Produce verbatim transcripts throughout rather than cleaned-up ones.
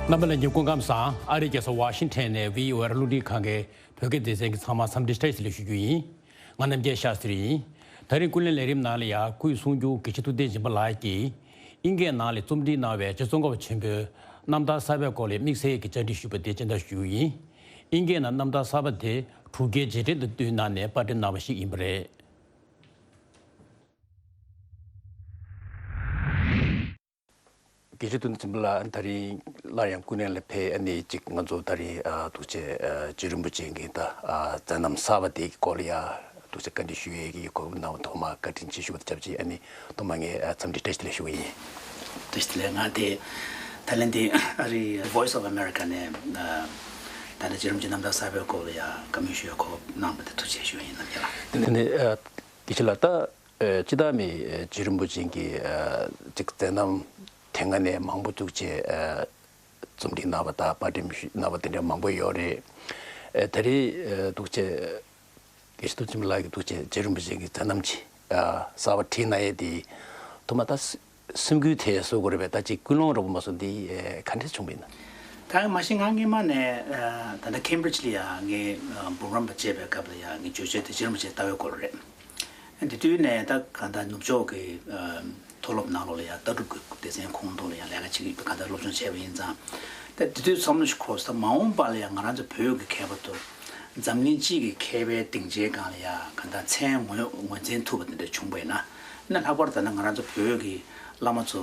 རྣམ་པ་ལྷན་རྒྱས་སྐུ་ཁམས་བཟང་། ཨ་རིའི་རྒྱལ་ས་ཝ་ཤིང་ཊོན་ནས་བྷི་ཨོ་ཨེ་རླུང་འཕྲིན་ཁང་གི་བོད་སྐད་སྡེ་ཚན་གྱི་ཚང་མ་འཚམས་འདྲི་བཀྲ་ཤིས་བདེ་ལེགས་ཞུ་རྒྱུ་ཡིན། ང་རྣམ་རྒྱལ་ཤཱ་སྟྲི་ཡིན། ད་རིང་ཀུན་གླེང་ལས་རིམ་ནང་ལ་ཡང་སྐུའི་གསུང་སྐྱོང་དགེ་བཤེས་ཐུབ་བསྟན་སྦྱིན་པ་ལགས་ཀྱིས་དབྱིན་སྐད་ནང་ལ་རྩོམ་སྒྲིག་གནང་བའི་རྗེ་ཙོང་ཁ་པ་ཆེན་པོའི་རྣམ་ཐར་གསར་པའི་སྐོར་ལ་དམིགས་བསལ་གྱི་བཅར་འདྲི་ཞུས་པ་དེ་སྤྱན་འདྲེན་ཞུ་རྒྱུ་ཡིན། དབྱིན་སྐད་ནང་རྣམ་ཐར་གསར་པ་དེ་འབྲུག་རྒྱལ་རྗེས་དྲན་དང་བསྟུན་གནང་ནས་པར་སྐྲུན་གནང་བ་ཞིག་ཡིན་པ་རེད། དགེ་བཤེས་ཐུབ་བསྟན་སྦྱིན་པ་ལགས། ད་རིང་སླར་ཡང་ཀུན་གླེང་ལ་ཕེབས། ཨ་ནི་གཅིག་ང་ཚོ་ད་རིང་ཨ་ཐུགས་རྗེ་ཨ་རྗེ་རིན་པོ་ཆེ་གི་ད་ཨ་མཛད་རྣམ་གསར་པ་དེ་གི་སྐོར་ལ་ཡ་ཐུགས་རྗེ་བཀའ་འདྲི་ཞུ་ཡས་ཀྱི་གོ་སྐབས་གནང་བ་ཐོག་མར་བཀའ་དྲིན་ཆེ་ཞུ་བ་དང་ཆབས་ཅིག་ཨ་ནི་ཐོག་མར་ངས་ཨ་འཚམས་འདྲི་བཀྲ་ཤིས་བདེ་ལེགས་ཞུ་གི་ཡིན། བཀྲ་ཤིས་བདེ་ལེགས། ང་དེ་ད་ལན་དེ་ཨ་རི་Voice of America ནས་ཨ་ད་ལྟ་རྗེ་རིན་པོ་ཆེ་རྣམ་ཐར་གསར་པའི་སྐོར་ལ་ཡ་བཀའ་མོལ་ཞུ་ཡས་གོ་སྐབས་གནང་བ་དེ་ཐུགས་རྗེ་ཆེ་ཞུ་ཡིན། རྣམ་རྒྱལ་ལགས། དེ་ནས་ཨ་དགེ་བཤེས་ལགས། ད་ཨ་སྤྱིར་བཏང་མི་ཨ་རྗེ་རིན་པོ་ཆེ་གི་ཨ་ཅིག་མཛད་རྣམ་དེ་སྔ་ནས་མང་པོ་ཐུགས་རྗེ་ཨ་རྩོམ་སྒྲིག་གནང་བ་དང་པར་སྐྲུན་གནང་བ་དེ་འདྲ་མང་པོ་ཡོད་རེད། ཨ་ད་རེས་ཨ་ཐུགས་རྗེ་དགེ་བཤེས་ཐུབ་བསྟན་སྦྱིན་པ་ལགས་ཀྱིས་ཐུགས་རྗེ་རྗེ་རིན་པོ་ཆེ་གི་མཛད་རྣམ་ཅིག་ཨ་གསར་པ་བྲིས་གནང་ཡས་དེ་ཐོག་མ་ད་སེམས་འགུལ་ཐེབས་བཟོ་དགོས་རེད་པས། ད་ཅིག་ཀུན་སློང་འདྲ་པོ་མ་སོང་། འདི་ཨ་ག་འདྲ་བྱུང་བ་ཡིན་ན། ད་མ་གཞི་ང་སྔོན་མ་ནས་ཨ་ད་ལྟ་ཁེམ་བྷྲིཇ་ལ་ཡ་ངའི་ཨ་འབུམ་རམས་པ་བྱེད་པའི་སྐབས་ལ་ཡ་ངའི་བརྗོད་བྱ་དེ་རྗེ་རིན་པོ་ཆེའི་ལྟ་བའི་སྐོར་རེད། དེ་དུས་ནས་ད་གང་ལྟར་ནུབ་ཕྱོགས་ཀྱི་ཨ་མཐོ་སློབ་ནང་ལོགས་ལ་ཡང་ལྟ་གྲུབ་ཀྱི་སྡེ་ཚན་ཁོངས་གཏོགས་ལ་ཡང་ལས་ཀ་བྱེད་ཀྱི་ཡོད་པའི་གང་ལྟར་སློབ་སྦྱོང་བྱས་པ་ཡིན་ཙང་། ད་དེ་དུས་བསམ་བློ་ཞིག་འཁོར་སོང་། ད་མ་འོངས་པ་ལ་ཡང་ང་རང་ཚོ་བོད་ཀྱི་མཁས་པ་ཚོ་འཛམ་གླིང་སྤྱི་ཀྱི་མཁས་པའི་སྡིངས་ཆའི་སྒང་ལ་ཡང་གང་ལྟར་མཚན་ངོས་ངོས་འཛིན་ཐུབ་པ་དེ་འདྲ་བྱུང་བ་ཡིན་ན། ན་ལྷག་པར་ད་ནི་ང་རང་ཚོ་བོད་ཀྱི་བླ་མ་ཚོ་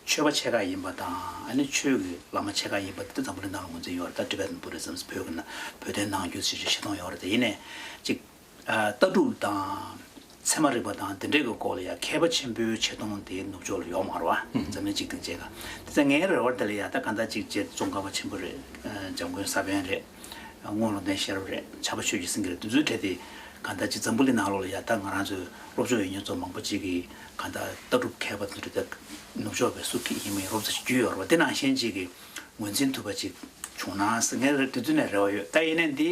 ཆོས་པ་ཆེ་ཁག་ཡིན་པ་དང་། ཨ་ནི་ཆོས་ཀྱི་བླ་མ་ཆེ་ཁག་ཡིན་པ་དེ་འཛམ་བུ་གླིང་ནང་ལ་ངོས་འཛིན་ཡོད་རེད། ད་Tibetan Buddhism བོད་ཀྱི་ནང་བོད་དོན་ནང་བསྒྱུར་ཞེས་བྱས་བཤད་སྟངས་ཡོད་རེད། དེ་ཡིན་ནའི་ཅིག་ཨ་ལྟ་གྲུབ་དང་ཚད་མ་རིག་པ་དང་དེ་འདྲའི་གི་སྐོར་ལ་ཡང་མཁས་པ་ཆེན་པོའི་ཆེ་མཐོང་དེ་ནུབ་ཕྱོགས་ལ་ཡོད་མ་རེད་པ། འཛམ་གླིང་སྤྱི་སྡིངས་ཆའི་སྒང་། དེ་ཚེ་ངའི་རེ་བ་དེ་ལ་ཡང་ད་གང་ལྟར་ཅིག་རྗེ་ཙོང་ཁ་པ་ཆེན་པོ་རེད། ཨ་འཇམ་མགོན་ས་པཎ་རེད། སྔོན་ལུང་བསྟན་ཤེས་རབ་རེད། ཕྱྭ་པ་ཆོས་ཀྱི་སེང་གེ་རེད། དེ་ཚོའི་གྲས་དེ་གང་ལྟར་ཅིག་འཛམ་བུ་གླིང་ནང་ལོགས་ལ་ཡང་ད་ང་རང་ཚོའི་སློབ་སྦྱོང་ཡོད་མཁན་ཚོ་མང་པོ་ཅིག་གིས་གང་ལྟར་ལྟ་གྲུབ་མཁས་པ་དེ་འདྲ་ད་ནུབ་ཕྱོགས་པའི་སུ་གིས་ཡིན་མིན་རོབ་ཙམ་ཞིག་རྒྱུས་ཡོད་རེད་པ། དེ་ནང་བཞིན་ཅིག་གི་ངོས་འཛིན་ཐུབ་པ་ཅིག་བྱུང་ན་ཟེར་ངས་རེ་དེ་དུས་ནས་རེ་བ་ཡོད། ད་ཡིན་ནའི་འདི་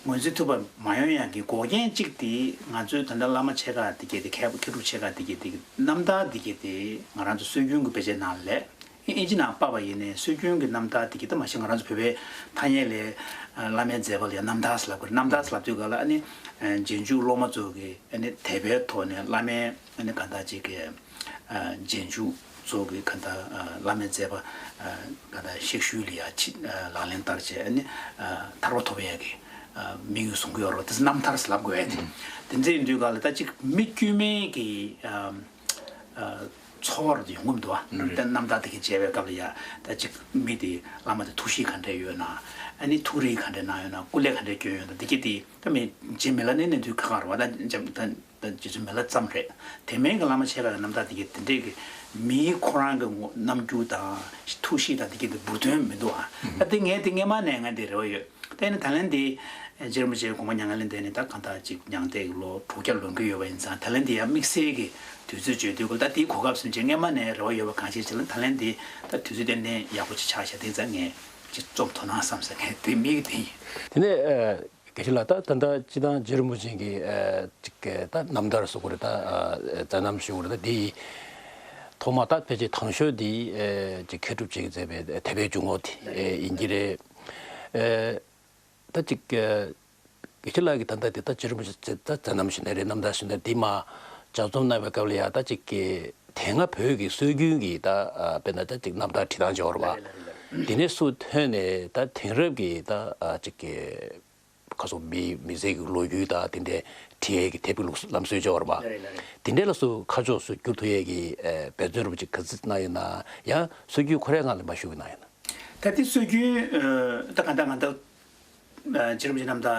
ངོས་འཛིན་ཐུབ་པ་མ་ཡོང་ཡག་གི་འགོག་རྐྱེན་གཅིག་དེ་ང་ཚོའི་ད་ལྟ་བླ་མ་ཆེ་ཁག་དེ་གྱད་དེ་མཁས་པ་མཁས་གྲུབ་ཆེ་ཁག་དེ་གྱད་དེ་རྣམ་ཐར་དེ་གྱད་དེ་ང་རང་ཚོ་སྲོལ་རྒྱུན་གྱི་དཔེ་ཆའི་ནང་ལས་ཨིན་ཇི་ནང་ཕབ་པ་ཡིན་ནའི་སྲོལ་རྒྱུན་གྱི་རྣམ་ཐར་དེ་གྱད་དེ་མ་གཞི་ང་རང་ཚོ་བོད་པའི་ཐ་སྙད་ལས་བླ་མའི་མཛད་པ་ལ་ཡང་རྣམ་ཐར་ཟེར་ལབ་དགོས་རེད། རྣམ་ཐར་ཟེར་ལབ་དུས་ག་ལ་ཨ་ནི་རྗེས་འཇུག་སློབ་མ་ཚོ་གི་ཨ་ནི་དད་པའི་ཐོག་ནས་བླ་མའི་ཨ་ནི་གང་ལྟར་ཅིག་གི་ཨ་རྗེས་འཇུག་ཚོ་གི་གང་ལྟར་ཨ་བླ་མའི་མཛད་པ་ཨ་གང་ལྟར་གཤེགས་ཤུལ་ལ་ཡ་ཕྱི་ཨ་ལག་ལེན་བསྟར་བྱས་ཨ་ནི་ཨ་ཐར་པ་ཐོབ་ཡས་ཀྱི་ཨ་དམིགས་ཡུལ་བཟུང་གི་ཡོད་རེད་པ། དེ་ཚོ་རྣམ་ཐར་ཟེར་ལབ་དགོས་ཡ་དེ། དེ་འདྲ་ཡིན་དུས་ག་ལ་ད་ཅིག་མི་དཀྱུས་མའི་གི་ཨ་ཨ་ཚོར་བ་དེ་ཡོང་གི་མི་འདུག་ཨ། རེད། ད་རྣམ་ཐར་དེ་གི་མཇལ་བའི་སྐབས་ལ་ཡ་ད་ཅིག་མི་དེ་བླ་མ་དེ་ཐུགས་གཤིས་ག་འདྲ་ཡོད་ན། ཨ་ནི་ཐུགས་རེ་ག་འདྲ་གནང་ཡོད་ན། སྐུ་ལས་ག་འདྲ་བསྐྱོན་ཡོད་ན། དེ་གི་དེ་ད་མི་རྗེ་མི་ལ་ནི་གནས་ཚུལ་ཁག་ཁག་རེད་པ། ད་འཇམ་ད། ད་རྗེ་བཙུན་མི་ལ་ཙམ་རེད། དེ་མིན་གྱི་བླ་མ་ཆེ་ཁག་གི་རྣམ་ཐར་དེ་གའི་དེ་འདྲས་ཀྱི་མིའི་ཁོ་རང་གི་ངོ་རྣམ་འགྱུར་དང་ཐུགས་གཤིས་དང་དེ་གའི་དེ་འབུར་ཐོན་མི་འདུག་ཨ། ད་དེ་ངས་དེ་སྔས་མ་ནས་ང་དེ་རེ་བ་ཡོད། ད་ཡིན་ན་ད་ལན་དེ་རྗེ་རིན་པོ་ཆེ་དགོངས་པ་མྱ་ངན་ལས་འདས་ནས་ད་གང་ལྟར་ཅིག་མྱང་འདས་ཀྱི་ལོ་དྲུག་བརྒྱ་ལོན་གྱི་ཡོད་པ་ཡིན་ཙང་། ད་ལན་དེ་ཡང་དམིགས་བསལ་གྱི་དུས་ཚོད་བརྗོད་དུས་སྐབས་ད་དེའི་གོ་སྐབས་སུ་བྱས་སྔས་མ་ནས་རེ་བ་ཡོད་པ་གང་ཞིག་བྱས་ན། ད་ལན་དེ་ད་དུས་ཚོད་ཏན་ཏན་ཡག་པོ་ཅིག་ཆགས་ཤག་དེ་ཙང་ངས་ཅིག་རྩོམ་ཐུབ་ན་བསམ་ཟེར་ངས་དེ་དམིགས་དེ་ཡིན། དེ་ནས་ཨ། དགེ་བཤེས་ལགས། ད་ད་ལྟ་སྤྱིར་བཏང་རྗེ་རིན་པོ་ཆེ་གི་ཨ་ཅིག་གི་ད་རྣམ་ཐར་ཟེར་དགོས་རེད། ད་ཨ་མཛད་རྣམ་ཞུ་དགོས་རེད། ད་འདི་ཐོག་མ་ད་ཕལ་ཆེར་དང་ཤོས་འདི་ཨ་ཅིག་མཁས་གྲུབ་ཆེ་གིས་མཛད་པའི་དད་པའི་འཇུག་ངོགས་དེ་ཨ་ཡིན་གྱི་རེད། ཨ་ད་ཅིག་གི་དགེ་བཤེས་ལགས་ཀྱིས་ད་ལྟ་འདི་ད་རྗེ་རིན་པོ་ཆེ་ད་མཛད་རྣམ་ཞུ་ནའི་རེད། རྣམ་ཐར་ཞུ་ནའི་རེད། འདི་མར་ལྗགས་རྩོམ་གནང་བའི་སྐབས་ལ་ཡ་ད་ཅིག་གི་དེ་སྔ་བོད་ཀྱི་སྲོལ་རྒྱུན་གྱི་ད་ཨ་དཔེར་ན་ད་ཅིག་རྣམ་ཐར་བྲིས་སྟངས་ཅིག་ཡོད་རེད་པ། འདི་ནས་སུ་ཐོན་ནས་ད་དེང་རབས་ཀྱི་ད་ཨ་ཅིག་གི་ཁ་སོ་མི་མི་ཚེ་གི་ལོ་རྒྱུས་དང་དེ་འདྲའི་བྲིས་ཡས་ཀྱི་དེབ་ཀྱི་ལུགས་སྲོལ་ལམ་སྲོལ་ཅིག་ཡོད་རེད་པ། ལགས་རེད། ལགས་རེད། དེ་འདྲའི་ལ་སུ་ཁ་ཕྱོགས་སུ་བསྒྱུར་ཐུབ་ཡས་ཀྱི་ཨ་འབད་བརྩོན་རིན་པོ་ཆེ་ག་ཚོད་གནང་ཡོད་ན། ཡང་སྲོལ་རྒྱུན་ཁོ་རའི་ངང་ལ་མར་ཞུགས་གནང་ཡོད་ན། ད་དེ་སྲོལ་རྒྱུན་ཨ་ད་གང་ལྟར་ང་ད་ཨ་རྗེ་རིན་པོ་ཆེ་རྣམ་ཐར་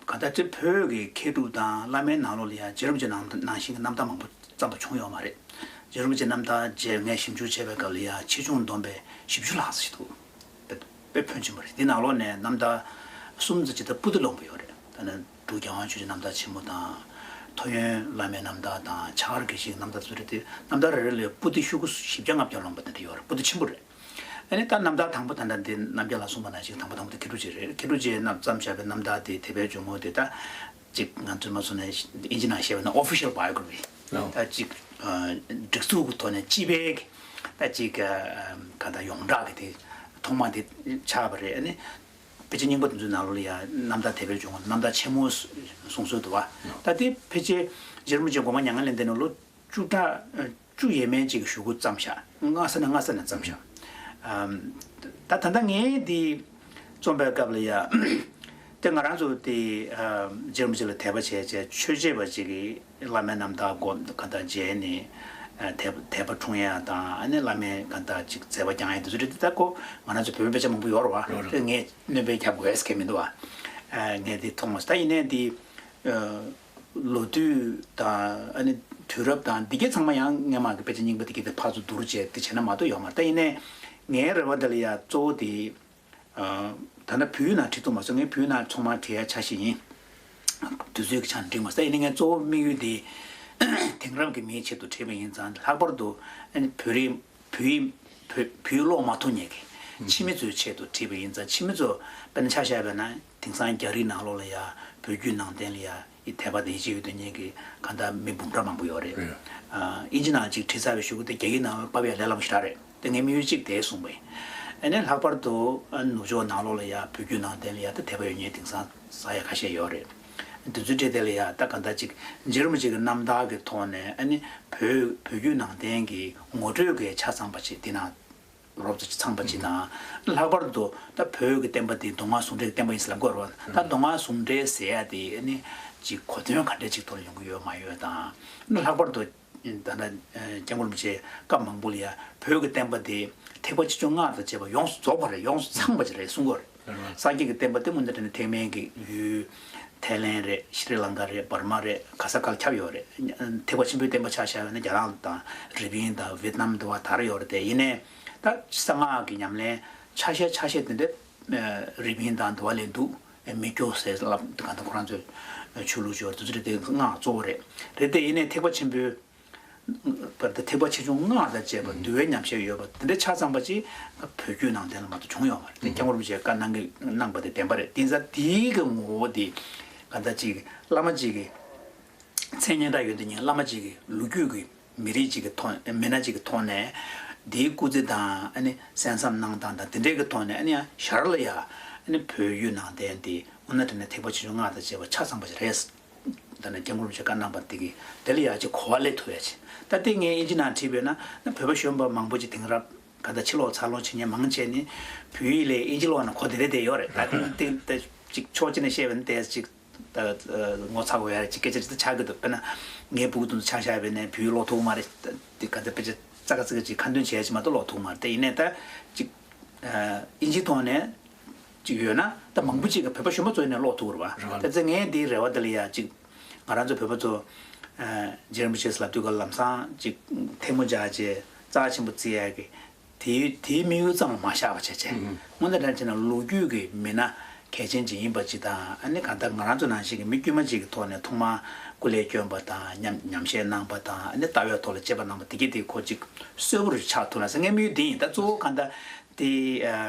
གང་ལྟར་ཅིག་བོད་ཀྱི་མཁས་གྲུབ་དང་བླ་མའི་ནང་ལོགས་ལ་ཡང་རྗེ་རིན་པོ་ཆེ་ནང་ནང་བཞིན་གྱི་རྣམ་ཐར་མང་པོ་བརྩམས་པ་བྱུང་ཡོད་མ་རེད། རྗེ་རིན་པོ་ཆེ་རྣམ་ཐར་རྗེས་ངས་ཞིབ་འཇུག་བྱས་པའི་སྐབས་ལ་ཡང་ཆེ་ཆུང་བསྡོམས་པས་བཞི་བཅུ་ལྷག་ཙམ་ཞིག་འདུག་དཔེ་དཔེ་ཕོན་ཆེན་པོ་རེད། འདི་ནང་ལོགས་ནས་རྣམ་ཐར་གསུམ་ཙམ་ཅིག་ད་པོ་ཏི་ལོན་པོ་ཡོད་རེད། ད་ནི་འབྲུག་རྒྱལ་དབང་ཆོས་རྗེ་རྣམ་ཐར་ཆེན་མོ་དང་། ཐོ་ཡོན་བླ་མའི་རྣམ་ཐར་དང་། འཆར་དགེ་བཤེས་རྣམ་ཐར་ཚོ་རེད་དེ། རྣམ་ཐར་རེ་རེ་ལ་པོ་ཏི་ཤོག་གུ་བཞི་བརྒྱ་ལྔ་བརྒྱ་ལོན་པ་དེ་འདྲ་ཡོད་རེད། པོ་ཏི་ཆེན་པོ་རེད། ཨ་ནི་ད་རྣམ་ཐར་དང་པོ་ད་ལྟ་འདི་རྣམ་རྒྱལ་ལགས་གསུངས་པ་ནང་བཞིན་དང་པོ་དང་པོ་དེ་མཁས་གྲུབ་རྗེ་རེད། མཁས་གྲུབ་རྗེས་རྣམ་བརྩམས་བཞག་པའི་རྣམ་ཐར་དེ་དད་པའི་འཇུག་ངོགས་དེ་ད་ཅིག་ང་ཚོས་མ་སོང་ནས་ཨིན་ཇི་ནང་བཤད་པ་ན་official biography། ཨོ། ད་ཅིག་ཨ་སྒྲིག་འཛུགས་ཀྱི་ཐོག་ནས་སྤྱི་པའི་ད་ཅིག་ཨ་ག་ད་ཡོངས་གྲགས་ཀྱི་དེ་ ཐོག་མ་དེ་ཆགས་པ་རེད། ཨ་ནི་དཔེ་ཆ་རྙིང་པ་དེ་ཚོའི་ནང་ལོགས་ལ་ཡང་རྣམ་ཐར་དད་པའི་འབྱུང་བ་རྣམ་ཐར་ཆེན་མོ་གསུང་སྲོལ་འདུག་བ། ད་དེ་ཕལ་ཆེར་རྗེ་རིན་པོ་ཆེ་སྒོ་མང་མྱ་ངན་ལས་འདས་ནས་ལོ་བཅུ་ཕྲག་བཅུ་ཡས་མས་ཅིག་གཞུག་གུ་བརྩམས་ཤག་སྔ་ས་ནས་སྔ་ས་ནས་བརྩམས་ཤག་ཨམ། ད་ད་ལྟ་ངས་འདི་རྩོམ་པའི་སྐབས་ལ་ཡ། དེ་ང་རང་ཚོ་དེ་ཨམ། རྗེ་རིན་པོ་ཆེ་ལ་དད་པ་བྱས་བྱས་ཆོས་བྱེད་པ་ཅིག་གིས་བླ་མའི་རྣམ་ཐར་སྒོམ་གང་ལྟར་མཇལ་ནས་ཨ། དད་དད་པ་འཁྲུངས་ཡ་དང་ཨ་ནི་བླ་མའི་གང་ལྟར་ཅིག་མཛད་པ་བསྐྱངས་ཡ་དེ་ཚོ་རེད། དེ་ད་ཁོ་ང་རང་ཚོ་བོད་པའི་དཔེ་ཆ་མང་པོ་ཡོད་རེད་བ། ཡོད་རེད། དེ་ངས་སྣོན་པ་རྒྱབ་དགོས་ཟེར་མཁན་མི་འདུག་བ། ཨ། ངས་དེ་མཐོང་མ་སོང་། ད་ཡིན་ནའི་དེ། ཨ། ལོ་དུས་དང་ཨ་ནི་དུས་རབས་དང་འདི་གའི་ཚང་མ་ཡང་སྔས་མ་གི་དཔེ་ཆ་རྙིང་པ་འདི་གའི་དེ་ཕར་ཚུར་བསྡུར་བྱས་དེ་བྱས་ན་མ་གཏོགས་ཡོད་མ་རེད། ད་ཡིན་ནའི་ངའི་རེ་བ་འདི་ལ་ཡ་གཙོ་བོ་དེ། ཨ། ད་ལྟ་བོད་ཡིག་ནང་བྲིས་ཐུབ་མ་སོང་། ངས་བོད་ཡིག་ནང་ཚང་མ་བྲིས་ཡ་འཆར་གཞི་ཡིན། དུས་ཚོད་ཀྱི་ཆ་ནས་འགྲིག་མ་སོང་། ཡིན་ནའི་ངའི་གཙོ་བོ་དམིགས་ཡུལ་དེ་དེང་རབས་ཀྱི་མིའི་ཆེད་དུ་བྲིས་པ་ཡིན་ཙང་། ལྷག་པར་དུ་ཨ་ནི་བོད་རིགས་བོད་ཡིག་བོད་བོད་ཡིག་ཀློག་མ་ཐུབ་མཁན་གྱི་ཕྱི་མི་ཚོའི་ཆེད་དུ་བྲིས་པ་ཡིན་ཙང་། ཕྱི་མི་ཚོ་དཔེར་ན་ཆ་བཞག་པ་ཡིན་ན་དེང་སང་རྒྱ་རིགས་ནང་ལོགས་ལ་ཡ་བོད་བརྒྱུད་ནང་བསྟན་ལ་ཡ་ཡི་དད་པ་དང་ཡིད་ཆེས་ཡོད་མཁན་གྱི་གང་ལྟར་མི་འབུམ་ཕྲག་མང་པོ་ཡོད་རེད། རེད། ཨ། དབྱིན་ཇི་ནང་ཅིག་བྲིས་ཚར་བའི་གཞུག་གུ་དེ་རྒྱ་ཡིག་ནང་ཕབ་ཡ་ལས་སླ་པོ་ཞེ་དྲག་རེད། དེ་ངའི་དམིགས་ཡུལ་གཅིག་དེ་གསུངས་པ་ཡིན། ཨ་ནི་ལྷག་པར་དུ་ཨ་ནུབ་ཕྱོགས་ནང་ལོགས་ལ་ཡ་བོད་བརྒྱུད་ནང་བསྟན་ལ་ཡ་ད་དད་པ་ཡོད་མཁན་དེང་སང་ས་ཡ་ཁ་ཤས་ཡོད་རེད། དེ་ཚོའི་གྲས་དེ་ལ་ཡ་ད་གང་ལྟར་ཅིག་རྗེ་རིན་པོ་ཆེ་གི་རྣམ་ཐར་གྱི་ཐོག་ནས་ཨ་ནི་བོད་བོད་བརྒྱུད་ནང་བསྟན་གྱི་ངོ་སྤྲོད་ཀྱི་ཆ་ཚང་པ་ཅིག་དེ་ནང་རོབ་ཙམ་ཅིག་ཚང་པ་ཅིག་དང་། ལྷག་པར་དུ་ད་བོད་ཀྱི་བསྟན་པ་དེ་མདོ་སྔགས་ཟུང་འབྲེལ་གྱི་བསྟན་པ་ཡིན་ཟེར་ལབ་དགོས་རེད་བ། ད་མདོ་སྔགས་ཟུང་འབྲེལ་ཟེར་ཡ་དེ་ཨ་ནི་ཅིག་གོ་དོན་ག་འདྲས་ཅིག་ཐོག་ལ་ཡོང་གི་ཡོད་མ་ཡོད་དང་། ལྷག་པར་དུ་ད་ལྟ་སྐྱབས་མགོན་རིན་པོ་ཆེ་སྐབས་མང་པོ་ལ་ཡ་བོད་ཀྱི་བསྟན་པ་དེ་ཐེག་པ་ཆེ་ཆུང་སྔགས་དང་བཅས་པ་ཡོངས་སུ་རྫོགས་པ་རེད། ཡོངས་སུ་ཚང་བ་ཅིག་རེད་གསུང་གི་ཡོད་རེད། སངས་རྒྱས་ཀྱི་བསྟན་པ་དེ་སྔོན་དུ་དྲན་ནས་ཐེག་དམན་གྱི་ཡུལ་ཐའི་ལེན་རེད། ཤྲི་ལང་ཀ་རེད། འབར་མ་རེད། ག་ས་ག་ལ་ཁྱབ་ཡོད་རེད། ཐེག་པ་ཆེན་པོའི་བསྟན་པ་ཆ་བཞག་པ་ཡིན་ན་རྒྱ་ནག་དང་རི་པིན་དང་ཝེད་ནམ་དུ་བ་དར་ཡོད་རེད་དེ། ཡིན་ནའི་ད་གསང་སྔགས་ཀྱི་ཉམས་ལེན་ཆ་ཤས་ཆ་ཤས་དེ་འདྲ་རི་པིན་དང་དུ་བ་ལས་འདུག་མི་སྐྱོ་ཟེར་ལབ་གང་ལྟར་ཁོ་རང་ཚོའི་ཆོས་ལུགས་ཅིག་ཡོད་རེད། དེ་ཚོ་རེད་དེ་སྔགས་གཙོ་བོ་རེད། རེད་དེ་ཡིན་ནའི་ཐེག་པ་ཆེན་པོའི་བར་དུ་ཐེག་པ་ཆེ་ཆུང་སྔགས་དང་བཅས་པ་འདུལ་བའི་ཉམས་བཞེས་ཡོད་པ་དེ་འདྲ་ཆ་ཚང་པ་ཅིག་བོད་བརྒྱུད་ནང་བསྟན་ལ་མ་གཏོགས་བྱུང་ཡོད་མ་རེད། དེ་སྐྱབས་མགོན་རིན་པོ་ཆེས་བཀའ་གནང་གི་གནང་པ་དེ་བདེན་པ་རེད། དེ་ཙང་དེའི་གི་ངོ་བོ་དེ་གང་ལྟར་ཅིག་བླ་མ་ཅིག་གི་མཚན་སྙན་གྲགས་ཡོད་དེ་ཉིད་བླ་མ་ཅིག་གི་ལོ་རྒྱུས་ཀྱི་མི་རིགས་ཅིག་གི་ཐོག་མི་སྣ་ཅིག་གི་ཐོག་ནས་དེའི་སྐུ་ཚེ་དང་ཨ་ནི་གསན་བསམ་གནང་སྟངས་དང་དེ་འདྲའི་གི་ཐོག་ནས་ཨ་ནི་ཡང་ཞར་ལ་ཡ་ཨ་ནི་བོད་བརྒྱུད་ནང་བསྟན་དེ་དངོས་གནས་དྲང་གནས་ཐེག་པ་ཆེ་ཆུང་སྔགས་དང་བཅས་པ་ཆ་ཚང་པ་ཞིག་རེད། ད་ནི་སྐྱབས་མགོན་རིན་པོ་ཆེས་བཀའ་གནང་པ་དེ་གི་དེ་ལ་ཡ་ཅིག་གོ་བ་ལེན་ཐུབ་ཡ་ཅིག་ད་དེ་ངས་དབྱིན་ཇི་ནང་བྲིས་པས་ན་ན་བོད་པ་གཞོན་པ་མང་པོ་ཅིག་དེང་རབས་ག་ད་ཕྱི་ལོགས་འཚར་ལོངས་བྱེད་མཁན་མང་ཆེ་ནི་བོད་ཡིག་ལས་དབྱིན་ཇི་ཀློག་ན་གོ་བདེ་བདེ་བསྡད་ཡོད་རེད། ད་དེ་དེ་ཅིག་ཕྱོགས་གཅིག་ནས་བཤད་པ་ན་དེ་ཅིག་ད་ངོ་ཚ་དགོས་ཡ་ཅིག་སྐད་ཆ་ཅིག་ད་ཆགས་ཀྱི་འདུག་དཔེར་ན་ངའི་སྤུ་གུ་དེ་ཚོ་ཆ་བཞག་པ་ཡིན་ན་བོད་ཡིག་ཀློག་ཐུབ་ཀྱི་མ་རེད། དེ་ག་ད་དཔེ་ཆ་ཙག་ག་ཙིག་ག་ཅིག་ཁ་འདོན་བྱས་ཡ་ཅིག་མ་གཏོགས་ཀློག་ཐུབ་ཀྱི་མ་རེད། དེ་ཡིན་ནའི་ད་ཅིག་དབྱིན་ཇིའི་ཐོག་ནས་ཅིག་ཡོད་ན་ད་མང་པོ་ཅིག་གིས་བོད་པ་གཞོན་པ་ཚོ་ཡིན་ནའི་ཀློག་ཐུབ་ཀྱི་རེད་བ། རེད་བ། ད་ཚེ་ངས་འདིའི་རེ་བ་འདི་ལ་ཡ་ཅིག་ང་རང་ཚོ་བོད་པ་ཚོ་རྗེ་རིན་པོ་ཆེས་ལབ་དུས་ག་ལམ་སང་ཅིག་ཐལ་མོ་སྦྱར་བྱས་རྩ་ཆེན་པོ་བརྩི་ཡ་གི་དེའི་དེའི་དམིགས་ཡུལ་ཙམ་ལ་མ་བཞག་པ་བྱས་བྱས། དངོས་གནས་དྲང་བྱས་ན་ལོ་རྒྱུས་ཀྱི་མི་སྣ་གལ་ཆེན་ཅིག་ཡིན་པ་ཅིག་དང་། ཨ་ནི་གང་ལྟར་ང་རང་ཚོ་ནང་བཞིན་གྱི་མི་དཀྱུས་མ་ཅིག་གི་ཐོག་ནས་ཐོག་མར་སྐུ་ལས་བསྐྱོན་པ་དང་། ཉམས་ཉམས་བཞེས་གནང་པ་དང་། ཨ་ནི་ལྟ་བའི་ཐོག་ལ་དཔྱད་པ་གནང་པ་དེ་གས་དེ་ཁོ་ཅིག་གསོན་པོ་རུ་ཆགས་ཐུབ་ན་ཟེར་ངའི་དམིགས་ཡུལ་དེ་ཡིན། ད་གཙོ་བོ་གང་ལྟར་དེ།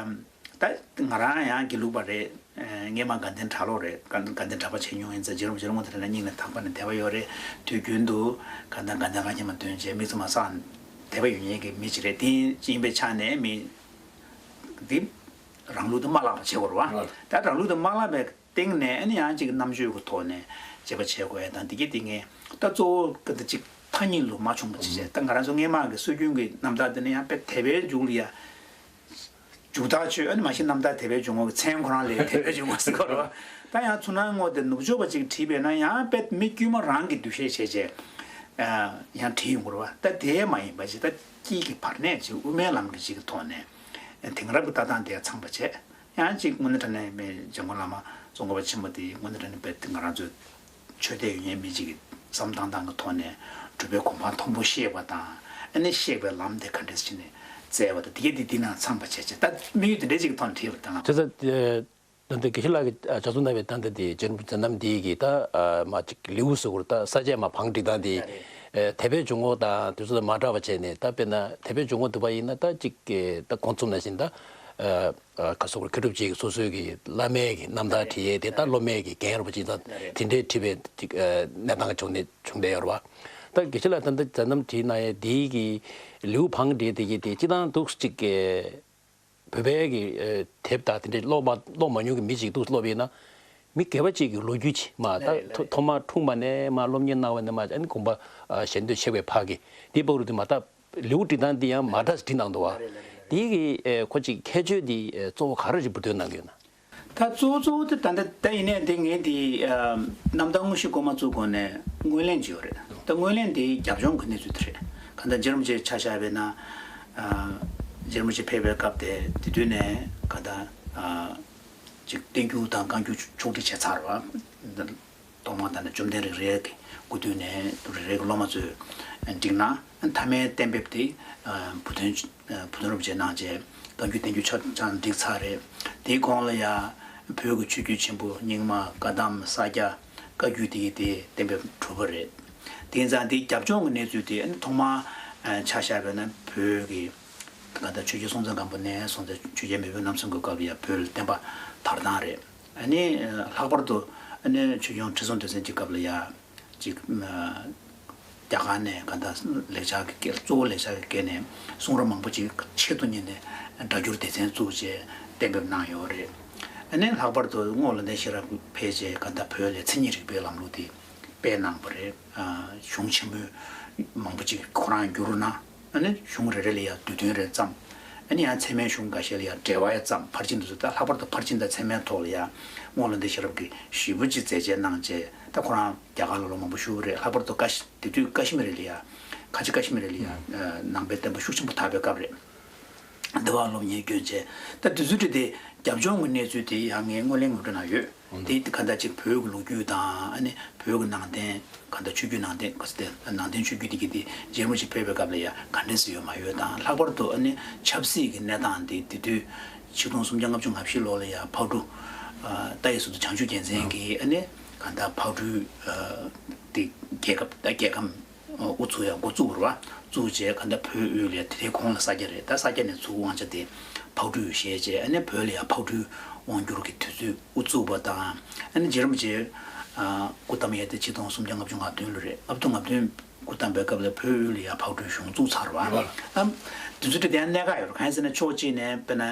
ད་ང་རང་ཡང་དགེ་ལུགས་པ་རེད། ངས་མ་དགའ་ལྡན་གྲྭ་ལོག་རེད། དགའ་ལྡན་གྲྭ་པ་བྱས་མྱོང་ཡིན་ཙང་། རྗེ་རིན་པོ་ཆེ་ལ་དངོས་དང་དྲང་གནས་སྙིང་ནས་ཐག་པ་ནས་དད་པ་ཡོད་རེད། དུས་རྒྱུན་དུ་གང་ལྟར་དགའ་ལྡན་ལྷ་ཁྱིམ་ལ་འདོན་བྱས་དམིགས་བརྩེ་མ་བསགས་དད་པ་ཡོད་མཁན་གྱི་མི་ཅིག་རེད། དེ་ཡིན་པའི་ཆ་ནས་མི་འདི་རང་ལུགས་དེ་མ་བརླག་པ་བྱེད་དགོས་རེད་བ། ད་རང་ལུགས་དེ་མ་བརླག་པའི་སྟེང་ནས་ཨ་ནི་ཡང་ཅིག་རྣམ་དཔྱོད་ཀྱི་ཐོག་ནས་དཔྱད་པ་བྱེད་དགོས་ཡ་དང་། འདི་གི་འདི་ངས་ད་གཙོ་བོ་གི་འདི་ཅིག་ཐ་སྙད་ལུགས་མ་བྱུང་བ་ཅིག་བྱས། ད་ང་རང་ཚོ་སྔས་མ་གི་སྲོལ་རྒྱུན་གྱི་རྣམ་ཐར་འདི་ནི་ཡང་དཔེ་དད་པའི་མཇུག་ལ་ཡ་མཇུག་ཐག་ཆོད། ཨ་ནི་མ་གཞི་རྣམ་ཐར་དད་པའི་འཇུག་ངོགས་ཀྱི་མཚན་ཁོ་རང་ལས་དད་པའི་འཇུག་ངོགས་ཟེར་གོ་རེད་བ། ད་ཡང་ཚུར་སྣང་ངོ་དེ་ནུབ་ཕྱོགས་པ་ཅིག་བྲིས་པས་ན་ཡང་དཔེ་མི་དཀྱུས་མ་རང་གི་འདུ་ཤེས་བྱས་བྱས་ཡང་བྲིས་ཡོང་གི་རེད་བ། ད་དེ་མ་ཡིན་པ་ཅིག་ད་དཀྱིལ་གྱི་བར་གནས་ཅིག་དབུ་མའི་ལམ་གྱི་ཅིག་གི་ཐོག་ནས་དེང་རབས་ཀྱི་ལྟ་སྟངས་དེ་ཚང་པ་བྱས། ཡང་ཅིག་དངོས་གནས་དྲང་གནས་མི་འཇམ་མགོན་བླ་མ་ཙོང་ཁ་པ་ཆེན་པོ་དེ་དངོས་གནས་དྲང་གནས་དཔེ་ང་རང་ཚོའི་ཆོས་དད་ཡོད་མཁན་མི་གཅིག་གིས་བསམ་བཏང་སྟངས་ཀྱི་ཐོག་ནས་སྒྲུབ་པའི་གོ་འཕང་མཐོན་པོ་བཤད་པ་དང་། ཨ་ནི་གཤེགས་པའི་ལམ་དེ་ག་འདྲས་བྱས་ནས་བཙལ་བ་དང་། དེ་གས་དེ་འདི་ནང་ཚང་པ་བྱས་བྱས། ད་དམིགས་ཡུལ་དེ་འདྲས་ཅིག་གི་ཐོག་ནས་བྲིས་པ་དང་། བྱས་ཙང་། ད་ལྟ་དགེ་བཤེས་ལགས་ཀྱིས་ལྗགས་རྩོམ་གནང་བའི་ད་ལྟ་དེ་རྗེ་རིན་པོ་ཆེ་མཛད་རྣམ་འདི་གི་ད་མ་ཅིག་ལེའུ་ཟེར་དགོས་རེད། ད་ས་བཅད་མ་བང་སྒྲིག་སྟངས་དེ། དད་པའི་འཇུག་ངོགས་དང་དུས་ཚོད་མ་འདྲ་བ་བྱས་ནས། ད་དཔེར་ན་དད་པའི་འཇུག་ངོགས་འདི་པ་ཡིན་ན་ད་ཅིག་ད་གོང་རྩོམ་ནང་བཞིན་ད། ག་སོགས་མཁས་གྲུབ་ཅིག་སོ་སོའི་གི་བླ་མའི་གི་རྣམ་ཐར་བྲིས་ཡས་དེ། ད་སློབ་མའི་གི་རྒན་རབས་ཅིག་དང་དེ་འདྲའི་བྲིས་པའི་ཅིག་གནས་སྟངས་བྱུང་ནས་བྱུང་བསྡད་ཡོད་རེད་བ། ད་དགེ་བཤེས་ལགས་ད་ལྟ་མཛད་རྣམ་བྲིས་གནང་ཡས་དེའི་གི་ལེའུ་བང་སྒྲིག་དེ་གི་དེ་སྤྱིར་བཏང་འདུག་ཅིག་གི་ བོད་པའི་གི་དེབ་དང་དེ་འདྲའི་ཀློག་མ་ཀློག་མ་མྱོང་གི་མི་ཅིག་འདུག་ཀློག་པ་ཡིན་ན། མི་སྒེར་པ་ཅིག་གི་ལོ་རྒྱུས་ཅིག་མ་ད་ཐོ་ཐོག་མར་འཁྲུངས་པ་ནས་མ་སློབ་གཉེར་གནང་བ་ནས་མ་ཨ་ནི་དགོངས་པ་ཨ་ཞལ་འདོན་ཆེ་བའི་ཕ་གི་དེའི་བར་དུ་མ་ད་ལེའུ་བྲིས་སྟངས་འདི་ཡང་མ་འདྲ་ཞིག་བྲིས་གནང་འདུག་བ། དེའི་གི་ཨེ་ཁོ་ཅིག་ཁྱད་ཆོས་འདི་ཨེ་གཙོ་བོ་ག་རེ་ཅིག་འབུར་འདོན་གནང་གི་ཡོད་ན། ད་གཙོ་བོ་གཙོ་བོ་དེ་ད་ལྟ་ད་ཡིན་ནའི་འདི་ངས་འདི་ཨ་རྣམ་ཐར་དངོས་གཞི་མགོ་མ་བཙུགས་གོང་ནས་སྔོན་གླེང་ཅིག་ཡོད་རེད། ད་སྔོན་གླེང་འདི་རྒྱབ་ལྗོངས་ཀྱི་གནས་ཚུལ་དེ་རེད། གང་ལྟར་རྗེ་རིན་པོ་ཆེ་ཆ་བཞག་པ་ཡིན་ན་ཨ་རྗེ་རིན་པོ་ཆེ་ཕེབས་པའི་སྐབས་དེ་དེ་དུས་ནས་གང་ལྟར་ཨ་ཅིག་བསྟན་འགྱུར་དང་བཀའ་འགྱུར་ཕྱོགས་སྒྲིག་བྱས་ཚར་བ། ཐོག་མར་ད་ནི་བཅོམ་ལྡན་རིགས་རལ་གྱི་སྐུ་དུས་ནས་རིགས་རལ་གྱི་སློབ་མ་ཚོས་བསྒྲིགས་གནང་། མཐའ་མའི་གཏན་འབེབས་དེ་བུ་སྟོན་བུ་སྟོན་རིན་པོ་ཆེས་གནང་བྱས་བཀའ་འགྱུར་བསྟན་འགྱུར་ཆ་ཚང་བསྒྲིགས་ཚར་རེད། དེའི་གོང་ལ་ཡང་བོད་ཀྱི་ཆོས་བརྒྱུད་ཆེན་པོ་རྙིང་མ་བཀའ་གདམས་ས་སྐྱ་བཀའ་བརྒྱུད་དེ་གའི་དེ་གཏན་འབེབས་གྲུབ་པ་རེད། དེ་ཡིན་ཙང་དེའི་རྒྱབ་ལྗོངས་ཀྱི་གནས་ཚུལ་དེ་ཐོག་མར་ཆ་བཞག་པ་ཡིན་ན་བོད་ཀྱི་གང་ལྟར་ཆོས་རྒྱལ་སྲོང་བཙན་སྒམ་པོ་ནས་སོང་ཙང་ཆོས་རྒྱལ་མེས་དབོན་རྣམ་གསུམ་གྱི་སྐབས་ལ་ཡང་བོད་ལ་བསྟན་པ་དར་སྟངས་རེད། ཨ་ནི་ལྷག་པར་དུ་ཨ་ནི་ཆོས་སྐྱོང་ཁྲི་སྲོང་ལྡེ་བཙན་གྱི་སྐབས་ལ་ཡང་ཅིག་རྒྱ་གར་ནས་གང་ལྟར་ལེགས་སྦྱར་གྱི་སྐད་གཙོ་བོ་ལེགས་སྦྱར་གྱི་སྐད་ནས་གསུང་རབ་མང་པོ་ཅིག་ཆེད་དུ་གཉེར་ནས་སྒྲ་བསྒྱུར་སྡེ་ཚན་བཙུགས་བྱས་གཏན་འབེབས་གནང་ཡོད་རེད། ཨ་ནི་ལྷག་པར་དུ་རྔོག་བློ་ལྡན་ཤེས་རབ་ཕེབས་རྗེས་གང་ལྟར་བོད་ལ་མཚན་ཉིད་རིག་པའི་ལམ་ལུགས་དེ་སྤེལ་གནང་བ་རེད། གཞུང་ཆེན་མོ་མང་པོ་ཅིག་ཁོ་རང་བསྒྱུར་གནང་། ཨ་ནི་གཞུང་རེ་རེ་ལ་ཡང་བསྡུས་དོན་རེ་བརྩམས། ཨ་ནི་ཡང་ཚད་མའི་གཞུང་འགའ་ཤས་ལ་ཡང་འགྲེལ་བ་ཡང་བརྩམས། ཕར་ཕྱིན་དེ་ཚོ་ད་ལྷག་པར་དུ་ཕར་ཕྱིན་དང་ཚད་མའི་ཐོག་ལ་ཡང་རྔོག་བློ་ལྡན་ཤེས་རབ་ཀྱིས་ཞེ་པོ་ཅིག་མཛད་རྗེས་གནང་བྱས་ད་ཁོ་རང་རྒྱ་གར་ལ་ལོ་མང་པོ་བཞུགས་པ་རེད། ལྷག་པར་དུ་ཀ་ཤི་དེ་དུས་ཀ་ཤི་མིར་ལ་ཡང་ཁ་ཆེ་ཀ་ཤི་མིར་ལ་ཡང་ནང་པའི་བསྟན་པ་ཤུགས་ཆེན་པོ་དར་བའི་སྐབས་རེད། འདི་བར་སློབ་གཉེར་བསྐྱོན་བྱས། ད་དུས་ཚོད་དེ་རྒྱབ་ལྗོངས་ཀྱི་གནས་ཚུལ་དེ་ཡང་ངས་སྔོན་གླེང་ངོ་སྤྲོད་གནང་ཡོད། དེ་ག་འདྲ་ཅིག་བོད་ཀྱི་ལོ་རྒྱུས་དང་ཨ་ནི་བོད་ཀྱི་ནང་བསྟན་ག་འདྲ་ཆོས་བརྒྱུད་ནང་བསྟན་ག་ཚོད་དེ་ནང་བསྟན་ཆོས་བརྒྱུད་དེ་གི་དེ་རྗེ་རིན་པོ་ཆེ་ཕེབས་པའི་སྐབས་ལ་ཡང་ག་འདྲས་སུ་ཡོད་མ་ཡོད་དང་། ལྷག་པར་དུ་ཨ་ནི་ཆབ་སྲིད་ཀྱི་གནས་སྟངས་དེ་དེ་དུས་ཆིག་སྟོང་སུམ་བརྒྱ་ལྔ་བཅུ་ང་བཞི་ལོ་ལ་ཡང་ཕག་གྲུ་ཨ་ཏཱའི་ཟུར་དུ་བྱང་ཆུབ་རྒྱལ་མཚན་གྱིས་ཨ་ནི་ག་འདྲ་ཕག་གྲུའི་ཨ་དེ་རྒྱལ་ཁབ་ད་རྒྱལ་ཁམས། དབུ་ཚུགས་ཡང་འགོ་བཙུགས་རེད་བ། བཙུགས་རྗེས་ག་འདྲ་བོད་དབུས་ལ་དེ་དེའི་གོང་ལ་ས་སྐྱ་རེད། ད་ས་སྐྱ་ནས་ཚུར་དབང་ཆ་དེ་ཕག་གྲུས་བཞེས་རྗེས་ཨ་ནི་བོད་ལ་ཡང་ཕག་གྲུའི་དབང་བསྒྱུར་གྱི་དུས་ཚོད་དབུ་བཙུགས་པ་དང་། ཨ་ནི་རྗེ་རིན་པོ་ཆེ་སྐུ་བལྟམས་ཡས་དེ་ཆིག་སྟོང་སུམ་བརྒྱ་ལྔ་བཅུ་ང་བདུན་ལོ་རེད། ལྔ་བཅུ་ང་བདུན་སྐུ་བལྟམས་པའི་སྐབས་ལ་བོད་དབུས་ལ་ཡང་ཕག་གྲུའི་གཞུང་བཙུགས་ཚར་བ། ཨ་དུས་ཚོད་དེ་དེ་ཡང་གནད་འགག་ཡོད་རེད། གང་ཡིན་ཟེར་ན་ཕྱོགས་གཅིག་ནས་དཔེར་ན་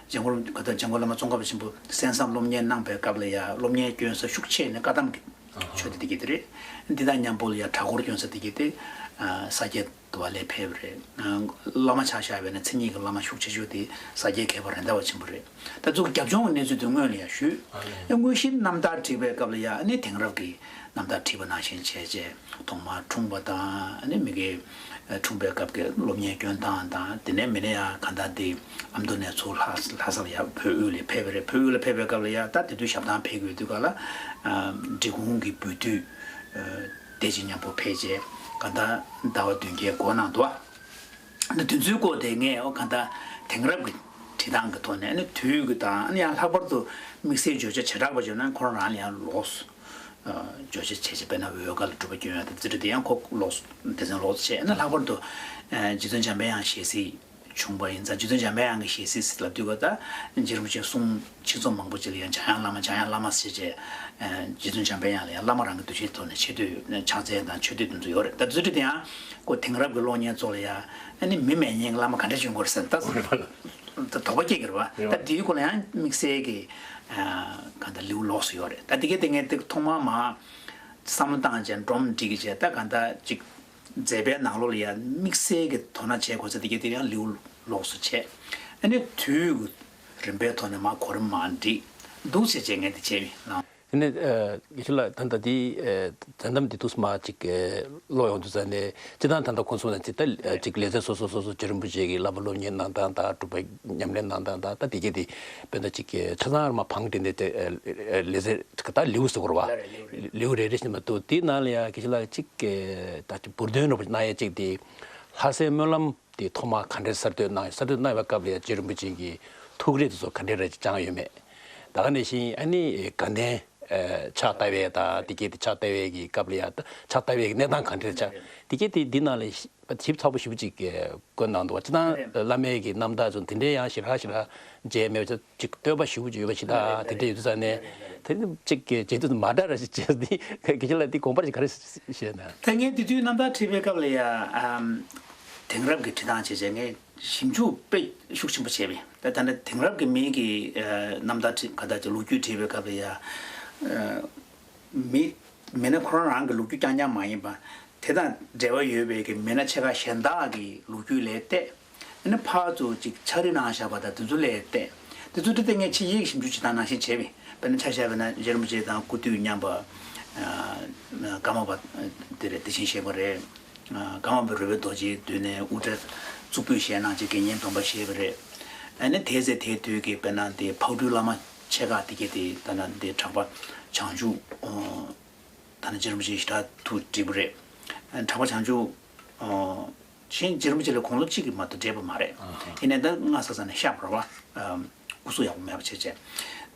འཇམ་མགོན་ག་ད་འཇམ་མགོན་བླ་མ་ཙོང་ཁ་པ་ཆེན་པོ་གསན་བསམ་སློབ་གཉེར་གནང་པའི་སྐབས་ལ་ཡང་སློབ་གཉེར་སྐྱོན་ས་ཤུགས་ཆེ་ནས་བཀའ་གདམས་ཀྱི་ཆོས་སྡེ་དེ་གི་དེ་རེད། འདི་དང་མཉམ་པོ་ལ་ཡང་གྲྭ་སྐོར་སྐྱོན་ས་དེ་གི་དེ་ས་སྐྱའི་དུ་བ་ལས་ཕེབས་རེད། བླ་མ་ཆ་བཞག་པས་ན་མཚན་ཉིད་ཀྱི་བླ་མ་ཤུགས་ཆེ་ཤོས་དེ་ས་སྐྱའི་མཁས་པ་རེད་མདའ་བ་ཆེན་པོ་རེད། ད་ཚོ་གི་རྒྱབ་ལྗོངས་ཀྱི་གནས་ཚུལ་དེ་སྔོན་ལ་ཡང་ཞུས། དངོས་གཞི་རྣམ་ཐར་བྲིས་པའི་སྐབས་ལ་ཡང་ཨ་ནི་དེང་རབས་ཀྱི་རྣམ་ཐར་བྲིས་པ་ནང་བཞིན་བྱས་རྗེས་ཐོག་མར་འཁྲུངས་པ་དང་ཨ་ནི་མི་གི་འཁྲུངས་པའི་སྐབས་ཀྱི་སློབ་གཉེར་སྐྱོན་སྟངས་དང་དེ་ནས་མི་ནས་ཡང་གང་ལྟར་དེ་ཨ་མདོ་ནས་ཚུར་ལྷ་ལྷ་ས་ལ་ཡང་བོད་དབུས་ལ་ཕེབས་པ་རེད། བོད་དབུས་ལ་ཕེབས་པའི་སྐབས་ལ་ཡང་ད་དེ་དུས་ཞབས་བཏང་ཕེབས་དགོས་དུས་སྐབས་ལ་འབྲི་གུང་གི་འབུལ་སྡུད་དེ་ཅིག་མཉམ་པོ་ཕེབས་རྗེས་གང་ལྟར་ཟླ་བ་བདུན་བརྒྱད་འགོར་གནང་འདུག་བ། འདི་དུས་ཚོད་སྐོར་དེ་ངས་ཨོ་གང་ལྟར་དེང་རབས་ཀྱི་བྲིས་སྟངས་ཀྱི་ཐོག་ནས་ཨ་ནི་དུས་ཀྱི་དང་ཨ་ནི་ཡང་ལྷག་པར་དུ་དམིགས་བསལ་བརྗོད་བྱ་བྱེ་བྲག་པ་བརྗོད་ན་ཁོ་རང་རང་ལ་ཡང་ལོགས་སུ། བརྗོད་བྱ་བྱས་བྱས་དཔེར་ན་འོལ་ཁ་ལ་སྒྲུབ་པ་སྐྱོན་ཡང་དང་རྩིས་འཕྲུལ་དེ་ཡང་ཁོ་ལོགས་སུ་སྡེ་ཚན་ལོགས་སུ་བྱས་ན་ལྷག་པར་དུ་རྗེ་བཙུན་འཇམ་དཔལ་དབྱངས་ཞལ་གཟིགས་བྱུང་བ་ཡིན་ཙང་རྗེ་བཙུན་འཇམ་དཔལ་དབྱངས་ཀྱི་ཞལ་གཟིགས་ཟེར་ལབ་དུས་ག་ད་རྗེ་རིན་པོ་ཆེའི་གསུང་ཆོས་ཚོགས་མང་པོ་ཅིག་ལ་ཡང་འཇམ་དབྱངས་བླ་མ་འཇམ་དབྱངས་བླ་མ་ཟེར་བྱས་རྗེ་བཙུན་འཇམ་དཔལ་དབྱངས་ལ་ཡང་བླ་མ་རང་གི་འདུ་ཤེས་ཐོག་ནས་ཆེ་བསྟོད་ཕྱག་འཚལ་དང་མཆོད་བསྟོད་དེ་ཚོ་ཡོད་རེད། ད་རྩིས་འཕྲུལ་དེ་ཡང་ཁོ་དེང་རབས་ཀྱི་གློག་བརྙན་ཚོ་ལ་ཡང་ཨ་ནི་མི་མེད་མཁན་གྱི་བླ་མ་ག་འདྲ་བྱུང་དགོས་རེད་ཟེར་ད། ད་དོགས་པ་སྐྱེ་གི་རེད་བ། ད་དེའི་སྐོར་ལ་ཡང་དམིགས་བསལ་གྱི་ག་ད་ལེའུ་ལོགས་སུ་ཡོད་རེད། ད་དེ་གའི་དེ་ངས་དེ་ཐོག་མར་མ་བསམ་བློ་བཏང་བྱས་སྒྲོམ་སྒྲིག་གི་བྱས་ད་ག་ད་ཅིག་མཛད་པའི་ནང་ལོགས་ལ་ཡང་དམིགས་བསལ་གྱི་དོ་སྣང་བྱེད་དགོས་ཚེ་དེ་གའི་དེ་ཡང་ལེའུ་ལོགས་སུ་བྱས། ཨ་ནི་དུས་ཀྱི་རིམ་པའི་ཐོག་ནས་མ་གོ་རིམ་མ་འགྲིག་འདུག་བྱས་བྱས་ངས་དེ་བྱས་མི་ལང་། དེ་ནས་དགེ་བཤེས་ལགས་ད་ལྟ་འདི་མཚན་གཏམ་འདི་ཐུགས་སུ་མ་ཅིག་ཀློག་ཡོང་དུས་ཙ་ནས་སྤྱིར་བཏང་ད་ལྟ་ཁོང་གསུངས་ན་ཅིག་ད་ཅིག་ལེ་ཚན་སོ་སོ་སོ་སོ་རྗེ་རིན་པོ་ཆེ་གི་བསླབ་པ་སློབ་གཉེར་གནང་སྟངས་དང་སྒྲུབ་པ་ཉམས་ལེན་གནང་སྟངས་དང་ད་དེ་གས་དེ་དཔེར་ན་ཅིག་ཆ་ཚང་ར་མ་བང་བསྒྲིགས་ནས་ལེ་ཚན་ད་ལེའུ་ཟེར་དགོས་རེད་བ། ལེའུ་རེ་རེ་བཞིན་མ་གཏོགས་དེའི་ནང་ལ་ཡང་དགེ་བཤེས་ལགས་ཅིག་ད་ཅིག་འབུར་འདོན་རོགས་གནང་ཡས་ཅིག་དེ་ལྷ་སའི་སྨོན་ལམ། དེ་ཐོག་མར་ག་འདྲས་གསར་གཏོད་གནང་ཡོད། གསར་གཏོད་གནང་ཡོད་པའི་སྐབས་ལ་ཡང་རྗེ་རིན་པོ་ཆེ་གི་ཐུགས་རེ་དེ་ཚོ་ག་འདྲས་རེ་བཅངས་ཡོད་མེད། ད་ག་ནང་བཞིན་ཨ་ནི་དགའ་ལྡན་ཕྱག་བཏབ་པའི་དང་དེ་གས་དེ་ཕྱག་བཏབ་པའི་གི་སྐབས་ལ་ཡང་ཕྱག་བཏབ་པའི་གི་གནས་སྟངས་ག་འདྲས་ཆགས་དེ་གས་དེ་འདི་ནང་ལ་ཞིབ་ཚགས་པོ་ཞེ་པོ་ཅིག་བཀོད་གནང་འདུག་བ། སྤྱིར་བཏང་བླ་མའི་གི་རྣམ་ཐར་ཚོ་དེ་འདྲས་ཡང་ཞེ་དྲག་ཞེ་དྲག་མཇལ་མེད་པ་ཅིག་བསྟོད་པ་ཞེ་པོ་ཅིག་ཡོད་པ་ཞིག་ད་དེ་འདྲས་ཡོད་དུས་ཙ་ནས་དེ་ནི་ཅིག་གི་བྱེད་དུས་མ་འདྲ་ར་ཞིག་བྱས་ཏེ་དགེ་བཤེས་ལགས་འདི་དགོངས་པ་ཞིག་ག་རེ་བཞེས་ན། ད་ངས་དེ་དུས་རྣམ་ཐར་བྲིས་པའི་སྐབས་ལ་ཡང་། དེང་རབས་ཀྱི་བྲིས་སྟངས་བྱས་བྱས་ངས་ཞིབ་འཇུག་དཔེ་ཤུགས་ཆེན་པོ་བྱས་པས། ད་ད་ནི་དེང་རབས་ཀྱི་མི་གི་ཨ་རྣམ་ཐར་བྲིས་ག་ད་ཅིག་ལོ་རྒྱུས་བྲིས་པའི་སྐབས་ལ་ཡ། ཨ་མི་མི་སྣ་ཁོ་རང་རང་གི་ལོ་རྒྱུས་རྐྱང་རྐྱང་མ་ཡིན་པ། དེ་དང་འབྲེལ་བ་ཡོད་པའི་གི་མི་སྣ་ཆེ་ཁག་གཞན་དག་གི་ལོ་རྒྱུས་ལ་བལྟས། ཨ་ནི་ཕར་ཚུར་ཅིག་ཕྱག་བྲིས་གནང་བཞག་པ་དང་དེ་ཚོ་ལ་བལྟས། དེ་ཚོ་དེ་ལྟ་ངས་ཕྱི་ཡིག་ཞིབ་འཇུག་བྱེད་སྟངས་ནང་བཞིན་བྱས་པས། དཔེར་ན་ཆ་བཞག་པ་ན་རྗེ་རིན་པོ་ཆེ་དང་སྐུ་དུས་མཉམ་པ། ཨ་ཀརྨ་པ་དེ་རེད། བདེ་ཆེན་ཞབས་དྲུང་རེད། ཨ་ཀརྨ་པ་རོལ་པའི་རྡོ་རྗེའི་མདུན་ནས་དབུ་སྐྲ་གཙུག་ཕུད་བཞེས་གནང་བྱས་དགེ་བསྙེན་སྡོམ་པ་བཞེས་པ་རེད། ཨ་ནི་དེའི་ཚེ་དེའི་དུས་ཀྱི་དཔེར་ན་དེ་ཕག་གྲུའི་བླ་མ་ཆེ་ཁག་དེ་གྱད་དེ་ད་ན་དེ་གྲགས་པ་བྱང་ཆུབ། ཨོ། ད་ནི་རྗེ་རིན་པོ་ཆེ་ཞེ་དྲག་ཏུ་བྲིས་པ་རེད། ཨ་གྲགས་པ་བྱང་ཆུབ། ཨོ། གཞན་རྗེ་རིན་པོ་ཆེ་ལས་དགུང་ལོ་གཅིག་གིས་མ་གཏོགས་བགྲེས་པ་མ་རེད། ཨ་ཧ། དེ་ནས་ད་སྔ་ས་ས་ནས་ཤག་ར་བ། ཨ་སྐུ་གཟུགས་ཡག་པོ་མེད་པ་བྱས་བྱས།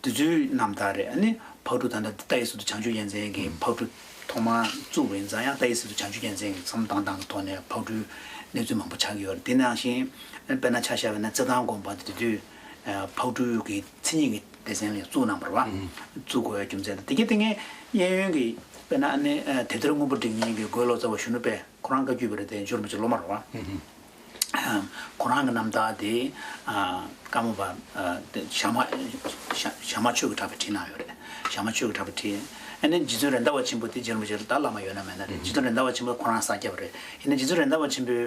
དེ་ཚོའི་རྣམ་ཐར་རེད། ཨ་ནི་ཕག་གྲུ་ད་ལྟ་ཏཱའི་ཟེར་དུ་བྱང་ཆུབ་རྒྱལ་མཚན་གྱིས་ཕག་གྲུ་ཐོག་མར་བཙུགས་པ་ཡིན་ཙང་ཡང་ཏཱའི་ཟེར་དུ་བྱང་ཆུབ་རྒྱལ་མཚན་གྱིས་བསམ་བློ་བཏང་སྟངས་ཀྱི་ཐོག་ནས་ཕག་གྲུའི་གནས་ཚུལ་མང་པོ་ཆགས་ཀྱི་ཡོད་རེད། དེ་ནང་བཞིན་དཔེར་ན་ཆ་བཞག་པ་ན་རྩེ་ཐང་དགོན་པ་དེ་དུས་ཕག་གྲུའི་གི་མཚན་ཉིད་ཀྱི་སྡེ་ཚན་ལ་བཙུགས་གནང་བ་རེད་བ། བཙུགས་དགོས་པའི་རྒྱུ་མཚན་དང་དེ་གའི་དེ་ངས་གཡས་གཡོན་གྱི་དཔེར་ན་ཨ་ནི་དེབ་ཐེར་དངོས་པོ་སྒྲིག་མཁན་གྱི་དགོན་ལོ་ཙཱ་བ་གཞོན་ནུ་དཔལ་ཁོ་རང་བཀའ་བརྒྱུད་པ་རེད་དེ་རྗེ་རིན་པོ་ཆེ་སློབ་མ་རེད་བ། ཁོ་རང་གི་རྣམ་ཐར་དེ་ཀརྨ་པ་དེ་ཞྭ་དམར་ཞྭ་དམར་ཆོས་ཀྱི་གྲགས་པས་བྲིས་གནང་ཡོད་རེད། ཞྭ་དམར་ཆོས་ཀྱི་གྲགས་པས་བྲིས། ཨ་ནི་རྗེ་བཙུན་རེད་མདའ་བ་ཆེན་པོ་དེ་རྗེ་རིན་པོ་ཆེ་ལ་ད་བླ་མ་ཡོད་ན་མེད་ན་རེད། རྗེ་བཙུན་རེད་མདའ་བ་ཆེན་པོ་ཁོ་རང་གསར་རྒྱབ་རེད། ཡིན་ན་རྗེ་བཙུན་རེད་མདའ་བ་ཆེན་པོའི་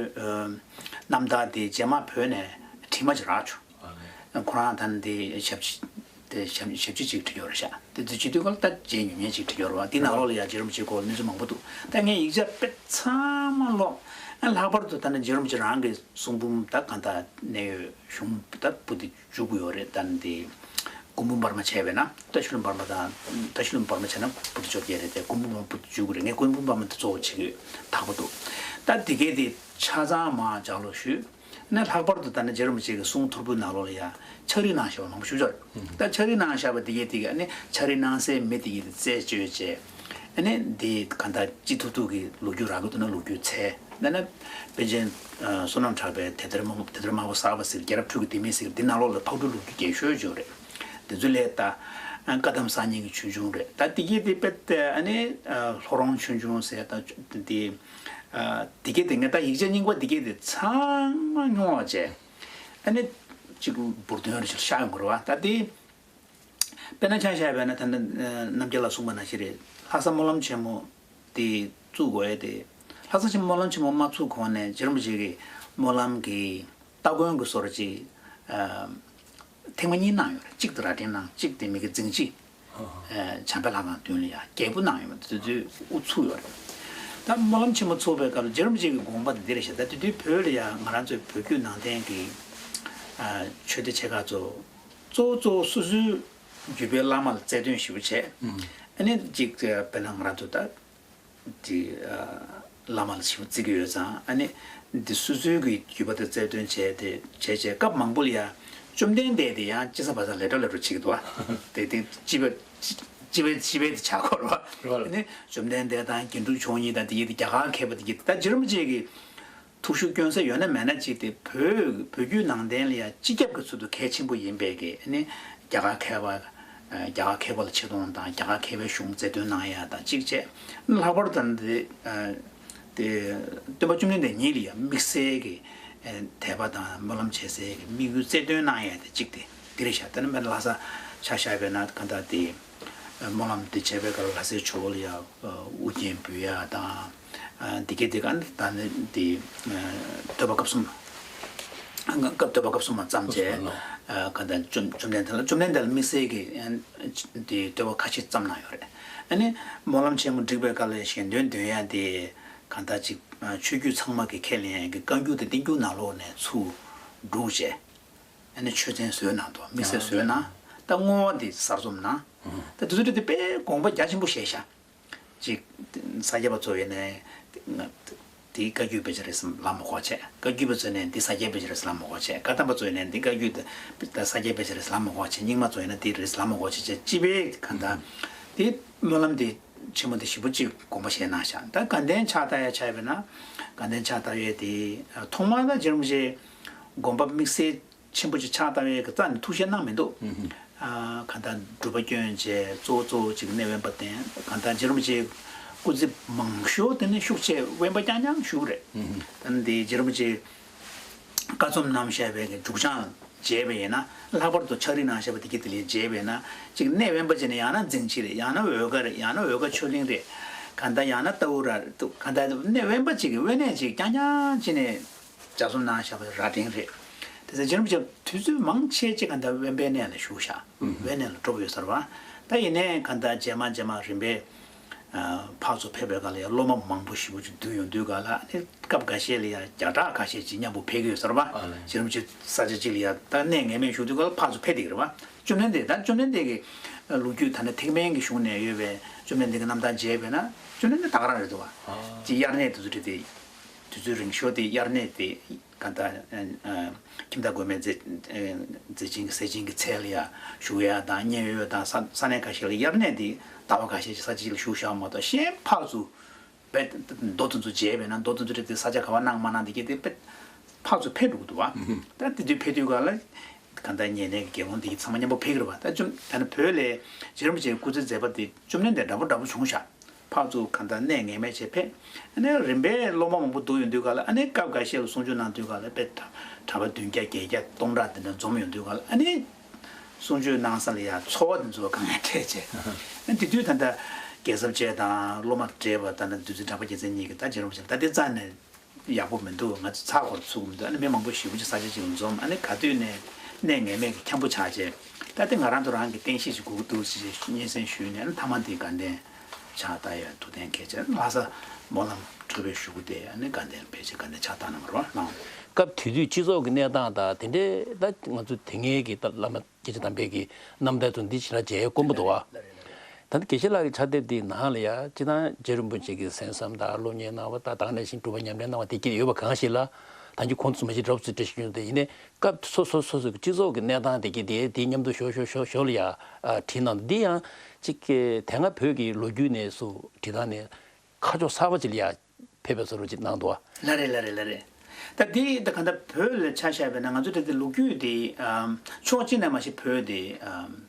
རྣམ་ཐར་དེ་རྗེས་མ་བོད་ནས་བྲིས་མ་ཅིག་རག་བྱུང་། ཁོ་རང་ད་ནི་དེ་ཞབས་ཕྱི་དེ་ཞབས་ཞབས་ཕྱི་ཅིག་བྲིས་ཡོད་རེད་ཤག་དེ་ཚོ་བྱེད་དུས་སྐབས་ལ་ད་རྗེས་ཉུང་ཉུང་ཅིག་བྲིས་ཡོད་རེད་བ། དེ་ནང་ལོགས་ལ་ཡང་རྗེ་རིན་པོ་ཆེའི་སྐོར་ལ་གནས་ཚུལ་མང་པོ་འདུག་ད་ངས་ཡིག་ཆ་དཔེ་ཚང་མ་ཀློག་ཨ་ལྷག་པར་དུ་ད་ནི་རྗེ་རིན་པོ་ཆེ་རང་གི་གསུང་འབུམ་ད་གང་ལྟར་གནད་ཡོད་གཞུང་ད་པོ་ཏི་བཅུ་དགུ་ཡོད་རེད། ད་ནི་དེ་སྐུ་འབུམ་བར་མ་བྱས་པས་ན་བཀྲ་ཤིས་ལྷུན་པོ་བར་མ་དང་བཀྲ་ཤིས་ལྷུན་པོ་བར་མ་བྱས་ན་པོ་ཏི་བཅོ་བརྒྱད་རེད་དེ་སྐུ་འབུམ་བར་མ་པོ་ཏི་བཅུ་དགུ་རེད། ངས་སྐུ་འབུམ་བར་མ་དེ་གཙོ་བོ་བྱེད་ཀྱི་ཡོད། དག་པོ་འདུག་ད་དེ་གའི་དེ་ཆ་ཚང་མར་ལྗགས་ཀློག་ཞུས། ནས་ལྷག་པར་དུ་ད་ནི་རྗེ་རིན་པོ་ཆེ་གི་གསུང་ཐོར་བུའི་ནང་ལོགས་ལ་ཡང་ཕྱག་བྲིས་གནང་བཞག་པ་མང་པོ་ཞིག་ཡོད་རེད། ད་ཕྱག་བྲིས་གནང་བཞག་པ་དེ་གའི་དེ་གའི་ཨ་ནི་ཕྱག་བྲིས་གནང་སའི་མི་དེ་གའི་དེ་རྩད་གཅོད་བྱས། ཨ་ནི་དེ་ག་ད་ཅི་ཐུབ་ཐུབ་ཀྱི་ལོ་རྒྱུས་རག་གི་འདུག་ན་ལོ་རྒྱུས་འཚོལ། ད་ནི་པཎ་ཆེན་བསོད་ནམས་གྲགས་པའི་དེབ་ཐེར་དམར་པོ་དེབ་ཐེར་དམར་པོ་གསར་པ་ཟེར་རྒྱལ་རབས་འཕྲུལ་གྱི་ལྡེ་མིག་ཟེར་འདི་ནང་ལོགས་ལ་ཕག་གྲུའི་ལོ་རྒྱུས་རྒྱས་ཤོས་ཅིག་ཡོད་རེད། དེ་ཚོ་ལས་ད་བཀའ་གདམས་གསར་རྙིང་གི་ཆོས་འབྱུང་རེད། ད་དེ་གའི་དེ་དཔེ་དེ་ཨ་ནི་ལྷོ་རོང་ཆོས་འབྱུང་ཟེར་ད་དེ། ཨ་དེ་གས་དེ་ངས་ད་ཡིག་ཆ་རྙིང་པ་དེ་གས་དེ་ཚང་མ་རྙོག་བྱས། ཨ་ནི་གཅིག་འབུར་དོན་རེ་ཞིག་ཤར་ཡོང་གི་རེད་བ། ད་དེ་དཔེར་ན་ཆ་བཞག་པ་ན་ད་ནི་རྣམ་རྒྱལ་ལགས་གསུངས་པ་ནང་བཞིན་རེད། ལྷ་ས་སྨོན་ལམ་ཆེན་མོ་དེ་བཙུགས་དགོས་ཡས་དེ། ལྷ་ས་ཆེན་སྨོན་ལམ་ཆེན་མོ་མ་བཙུགས་གོང་ནས་རྗེ་རིན་པོ་ཆེ་གིས་སྨོན་ལམ་གྱི་སྟ་གོན་གྱི་བཟོ་འདྲ་ཅིག་ཨ་ཐེངས་མ་གཉིས་གནང་ཡོད་རེད། གཅིག་དེ་རྭ་སྒྲེང་གནང་། གཅིག་དེ་མི་དགེ་རྫིང་ཕྱི། ཨ་བྱམས་པའི་ལྷ་ཁང་མདུན་ལ་ཡང་རྒྱས་པོ་གནང་ཡོད་པ་དེ་ཚོའི་དབུ་ཚུགས་ཡོད་རེད། ད་སྨོན་ལམ་ཆེན་མོ་ཚོགས་པའི་སྐབས་ལ་རྗེ་རིན་པོ་ཆེ་གི་དགོངས་པ་དེ་འདི་རེད་ཤག་ད་དེ་དུས་བོད་ལ་ཡང་ང་རང་ཚོའི་བོད་བརྒྱུད་ནང་བསྟན་གྱི་ཨ་ཆོས་སྡེ་ཆེ་ཁག་ཚོ་གཙོ་བོ་གཙོ་བོ་སོ་སོའི་བརྒྱུད་པའི་བླ་མ་ལ་རྩལ་འདོན་ཞེ་པོ་བྱས། ཨ་ནི་གཅིག་དཔེར་ན་ང་རང་ཚོ་ད། དེ་བླ་མ་ལ་ཞེ་པོ་བརྩི་གི་ཡོད་ཙང་ཨ་ནི་འདི་སོ་སོའི་གི་བརྒྱུད་པ་དང་རྩལ་འདོན་བྱས་ཏེ་བྱས་བྱས་སྐབས་མང་པོ་ལ་ཡང་བཅོམ་ལྡན་འདས་དེ་ཡང་སྤྱི་ས་བ་ས་ལས་གྲྭ་ལས་གྲྭ་བྱེད་ཀྱི་འདུག་བ། དེ་དེ་སྤྱི་པའི་སྤྱི་པའི་སྤྱི་པའི་དེ་ཆགས་ཀྱི་རེད་བ། ཨ་ནི་བཅོམ་ལྡན་འདས་དང་དགེ་འདུན་ཆོས་གཉིས་དང་དེ་ཡི་དེ་རྒྱ་གར་མཁས་པ་དེ་ཡི་ད་རྗེ་རིན་པོ་ཆེ་གི་ཐུགས་ཤུགས་སྐྱོན་ས་ཡོད་ན་མེད་ན་ཅིག་དེ་བོད་བོད་བརྒྱུད་ནང་བསྟན་ལ་ཡང་སྤྱི་ཁྱབ་ཀྱི་ཚུལ་དུ་གལ་ཆེན་པོ་ཡིན་པའི་གི་ཨ་ནི་རྒྱ་གར་མཁས་པ། རྒྱ་གར་མཁས་པ་ལ་ཆེ་མཐོང་དང་རྒྱ་གར་མཁས་པའི་གཞུང་རྩལ་འདོན་གནང་ཡ་དང་གཅིག་བྱས། ལྷག་པར་དུ་དེ་དེ་སྟོན་པ་བཅོམ་ལྡན་འདས་ཉིད་ལ་ཡང་དམིགས་བསལ་གྱི་དད་པ་དང་སྨོན་ལམ་བྱེད་སའི་གི་དམིགས་ཡུལ་རྩལ་འདོན་གནང་ཡ་དེ་གཅིག་དེ་འདི་རེད་ཤག་ད་ནི་དཔེར་ན་ལྷ་ས་ཆ་བཞག་པས་ན་གང་ལྟར་དེ་སྨོན་ལམ་དེ་བྱས་པའི་སྐབས་ལ་ལྷ་སའི་ཇོ་བོ་ལ་ཡང་དབུ་རྒྱན་འབུལ་ཡ་དང་། འདི་གའི་དེ་ག་ད་ནི་དེ་བསྟོད་པ་སྐབས་གསུམ། སྐབས་བསྟོད་པ་སྐབས་གསུམ་མ་བརྩམས་བྱས། ག་ད་བཅོམ་བཅོམ་ལྡན་འདས་ལ་བཅོམ་ལྡན་འདས་ལ་དམིགས་བསལ་གྱི་དེ་བསྟོད་པ་ཁ་ཤས་བརྩམས་གནང་ཡོད་རེད། ཨ་ནི་སྨོན་ལམ་ཆེན་མོ་བསྒྲིགས་པའི་སྐབས་ལ་ཞལ་འདོན་འདོན་ཡ་དེ་གང་ལྟར་ཅིག་ཆོས་བརྒྱུད་ཚང་མ་གི་ཁས་ལེན་ཡ་གི་བཀའ་འགྱུར་དང་བསྟན་འགྱུར་ནང་ལོགས་ནས་ཚུར་བསྒྲུགས་བྱས། ཨ་ནི་ཆོས་ཚན་བཟོས་གནང་འདུག་དམིགས་བསལ་བཟོས་གནང་། ད་བསྔོ་བ་དེ་གསར་རྩོམ་གནང་། ད་དེ་ཚོ་དེ་དཔེ་དགོངས་པ་རྒྱ་ཆེན་པོ་བཞེས་ཤག་ཅིག་ས་སྐྱ་པ་ཚོ་ཡིན་ནའི། དེའི་བཀའ་བརྒྱུད་དཔེ་ཆ་རེད་ཟེར་ལབ་མ་དགོས་བྱས། བཀའ་བརྒྱུད་པ་ཚོ་ཡིན་ནའི་འདི་ས་སྐྱ་དཔེ་ཆ་རེད་ཟེར་ལབ་མ་དགོས་བྱས། བཀའ་གདམས་པ་ཚོ་ཡིན་ནའི་འདི་བཀའ་བརྒྱུད་དེ་ས་སྐྱ་དཔེ་ཆ་རེད་ཟེར་ལབ་མ་དགོས་བྱས། རྙིང་མ་ཚོ་ཡིན་ན་འདི་རེད་ཟེར་ལབ་མ་དགོས་བྱས་བྱས་སྤྱི་པའི་གང་ལྟར། དེ་སྨོན་ལམ་དེ་ཆེན་མོ་དེ་ཞེ་པོ་ཅིག་དགོངས་པ་བཞེས་གནང་ཤག་ད་དགའ་ལྡན་ཕྱག་བཏབ་ཡ་ཆ་ཡོད་པས་ན། དགའ་ལྡན་ཕྱག་བཏབ་ཡས་དེ་ཐོག་མར་ད་རྗེ་རིན་པོ་ཆེ་དགོངས་པ་དམིགས་བསལ། ཆེན་པོ་ཅིག་ཕྱག་བཏབ་ཡས་ཀྱི་རྩ་ནས་ཐུགས་བཞེད་གནང་མི་འདུག་ཨ་གང་ལྟར་སྒྲུབ་པ་སྐྱོན་བཅས་གཙོ་བོ་གཙོ་བོ་ཅིག་གནས་དབེན་པ་བསྟེན། གང་ལྟར་རྗེ་རིན་པོ་ཆེ་སྐུ་ཚེ་མང་ཤོས་དེ་ནི་ཤུགས་ཆེ་དབེན་པ་རྐྱང་རྐྱང་བཞུགས་རེད། ད་ནི་དེ་རྗེ་རིན་པོ་ཆེ་ ཀ་རྩོམ་གནང་བཞག་པའི་གི་མཇུག་བྱང་མཇལ་བ་ཡིན་ན། ལྷག་པར་དུ་ཕྱག་བྲིས་གནང་བཞག་པ་དེ་གི་དེ་ལ་མཇལ་བ་ཡིན་ན། གཅིག་གནས་དབེན་པ་བྱས་ནས་ཡང་ན་འཛིན་བྱེད་རེད། ཡང་ན་འོལ་ཁ་རེད། ཡང་ན་འོལ་ཁ་ཆོས་གླིང་རེད། གང་ལྟར་ཡང་ན་རྟའུ་ར་རེད། གང་ལྟར་གནས་དབེན་པ་གཅིག་གི་དབེན་གནས་གཅིག་རྐྱང་རྐྱང་བྱས་ནས་ལྗགས་རྩོམ་གནང་བཞག་པ་རྭ་སྒྲེང་རེད། དེ་ཚོ་རྗེ་རིན་པོ་ཆེ་དུས་ཚོད་མང་ཆེ་ཅིག་གང་ལྟར་དབེན་པའི་གནས་ལ་བཞུགས་བཞག་དབེན་གནས་ལ་འགྲོ་གི་ཡོད་ས་རེད་པ། ད་ཡིན་ནའི་གང་ལྟར་རྗེས་མ་རྗེས་མ་རིམ་པས། ཕར་ཚུར་ཕེབས་པའི་སྐབས་ལ་ཡང་སློབ་མ་མང་པོ་ཞེ་པོ་ཅིག་འདུས་ཡོང་དུས་སྐབས་ལ། ཨ་ནི་སྐབས་འགའ་ཤས་ལ་ཡང་བརྒྱ་ཕྲག་ཁ་ཤས་ཅིག་མཉམ་པོ་ཕེབས་ཀྱི་ཡོད་ས་རེད་པ། ཨ་ལས། རྗེ་རིན་པོ་ཆེ་ས་ཆ་གཅིག་ལ་ཡང་ད་གནས་ངེས་མེད་བཞུགས་དུས་སྐབས་ལ་ཕར་ཚུར་ཕེབས་བསྡད་ཀྱི་རེད་པ། བཅོམ་ལྡན་འདས། ད་བཅོམ་ལྡན་འདས་ཀྱི་ལོ་རྒྱུས་ད་ནི་ཐེག་དམན་གྱི་གཞུང་ནས་ཡོད་པའི་བཅོམ་ལྡན་འདས་ཀྱི་རྣམ་ཐར་མཇལ་བས་ན། བཅོམ་ལྡན་འདས་ད་ག་རང་རེད་འདུག་པ། ཨ། ཅིག་དབྱར་གནས་དུས་ཚོད་དེ། དུས་ཚོད་རིང་ཤོས་དེ་དབྱར་གནས་དེ། གང་ལྟར། ཨ། ཨ། ཁྱིམ་བདག་མགོན་མེད་མཛད། ཨ། མཛད་ཆེན་གྱི་ཟས་སྦྱིན་གྱི་ཚལ་ལ་ཡང་བཞུགས་ཡ་དང་མཉན་ཡོད་དང་ས་ས་གནས་ཁ་ཤས་ལ་དབྱར་གནས་དེ་ཟླ་བ་ཁ་ཤས་ཀྱི་ས་ཆ་ཅིག་ལ་བཞུགས་བཞག་མ་གཏོགས། གཞན་ཕར་ཚུར་དཔེ་མདོ་དེ་ཚོ་མཇལ་བས་ན། མདོ་དེ་ཚོ་རེད་དེ་ས་ཆ་ག་བ་གནང་མ་གནང་དེ་གྱད་དེ་དཔེ་ཕར་ཚུར་ཕེབས་འགྲོ་གི་འདུག་པ། ད་དེ་དུས་ཕེབས་དུས་སྐབས་ལ་གང་ལྟར་ཉེ་གནས་ཀྱི་དགེ་སློང་དེ་གྱད་ཚང་མ་མཉམ་པོ་ཕེབས་ཀྱི་རེད་པ། ད་བཅོམ་ད་ནི་བོད་ལ་རྗེ་རིན་པོ་ཆེའི་སྐུ་ཚེ་མཛད་པ་དེ་བཅོམ་ལྡན་འདས་འདྲ་པོ་འདྲ་པོ་བྱུང་བཞག་ཕར་ཚུར་གང་ལྟར་གནས་ངེས་མེད་བྱས་ཕེབས། ཨ་ནི་རིམ་པས་སློབ་མ་མང་པོ་འདུས་ཡོང་དུས་སྐབས་ལ། ཨ་ནི་སྐབས་འགའ་ཤས་ལ་གསུང་ཆོས་གནང་དུས་སྐབས་ལ་དཔེ་གྲྭ་པ་བདུན་བརྒྱ་བརྒྱད་བརྒྱ་སྟོང་ཕྲག་དེ་འདྲ་འཛོམས་ཡོང་དུས་སྐབས་ལ། ཨ་ནི་གསུང་ཆོས་གནང་ས་ལ་ཡང་ཚོར་བ་དེ་ཚོ་གང་ཡང་འཕྲད་བྱས། ཨ་ནི་དེ་དུས་ད་ལྟ་རྒྱལ་ཚབ་རྗེ་དང་སློབ་མ་བགྲེས་པ་ད་ལྟ་བདུད་རྩི་གྲགས་པ་རྒྱལ་མཚན་གཉིས་ཀྱིས། ད་རྗེ་རིན་པོ་ཆེ་ད་དེ་རྩ་ནས་ཡག་པོ་མི་འདུག་ང་ཚོ་ཚགས་ཁོར་ཚུགས་མི་འདུག་ཨ་ནི་མི་མང་པོ་ཞེ་པོ་ཅིག་ས་ཆ་ཅིག་ལ་འཛོམས། ཨ་ནི་ག་དུས་ནས་གནས་ངེས་མེད་ཀྱི་འཁྱམ་པོ་ཆགས་བྱས། ད་དེ་ང་རང་ཚོ་རང་གི་རྟེན་གཞི་ཞིག་དགོས་ཀྱི་འདུག་ཅེས་སྙན་སེང་ཞུས་ནས། ཨ་ནི་མཐའ་མ་དེ་དགའ་ལྡན་ཕྱག་བཏབ་ཡ་ཐུགས་གཏན་འཁེལ་བྱས། ལྷ་ས་སྨོན་ལམ་གྲུབ་པའི་གཞུག་གུ་དེ་ཨ་ནི་དགའ་ལྡན་ཕལ་ཆེར་དགའ་ལྡན་ཕྱག་བཏབ་གནང་བ་རེད་པ། ལགས། སྐབས་དེ་དུས་སྤྱི་ཚོགས་ཀྱི་གནས་སྟངས་དང་དེ་འདྲའི། ད་ང་ཚོ་དེ་སྔའི་གི་ད་བླ་མ་སྐྱེས་ཆེན་དམ་པའི་གི་རྣམ་ཐར་ཚོ་འདི་ཞེ་དྲག་མཇལ་ཡ་དཀོན་པོ་འདུག་པ། ད་ལྟ་དགེ་བཤེས་ལགས་ཀྱི་ཕྱག་དེབ་འདིའི་ནང་ལ་ཡ་སྤྱིར་བཏང་རྗེ་རིན་པོ་ཆེ་གིས་གསན་བསམ་དང་སློབ་གཉེར་གནང་བ་དང་། ད་ག་ནང་བཞིན་སྒྲུབ་པ་ཉམས་ལེན་གནང་བ་དེ་གྱད་ཡོད་པ་གང་ཞིག་ལ། ད་ཁྱོད་ཁོང་ཚོ་མ་གཞི་གྲོགས་ཚོས་འགྲེལ་བཤད་ཞུས་ནས། ཡིན་ནའི་སྐབས་སོ་སོ་སོ་སོ་གི་སྤྱི་ཚོགས་ཀྱི་གནས་སྟངས་དེ་གྱད་དེ་དེའི་མཉམ་དུ་ཞོར་ཞོར་ཞོར་ཞོར་ལ་ཡ་བྲིས་གནང་འདུག་འདི་ཡང་གཅིག་གི་དེ་སྔ་བོད་ཀྱི་ལོ་རྒྱུས་ནས་སུ་བྲིས་སྟངས་ནས་ཁ་ཕྱོགས་གསར་པ་ཅིག་ལ་ཡ་ཕེབས་པའི་བཟོ་འདྲ་ཅིག་གནང་འདུག་པ། ལགས་རེད། ལགས་རེད། ལགས་རེད། ད་འདི་ད་གང་ལྟར་བོད་ལ་ཆ་བཞག་པ་ཡིན་ན། ང་ཚོ་དེ་དུས་ལོ་རྒྱུས་དེ། ཨམ། ཕྱོགས་གཅིག་ནས་མ་གཞི་བོད་དེ། ཨམ།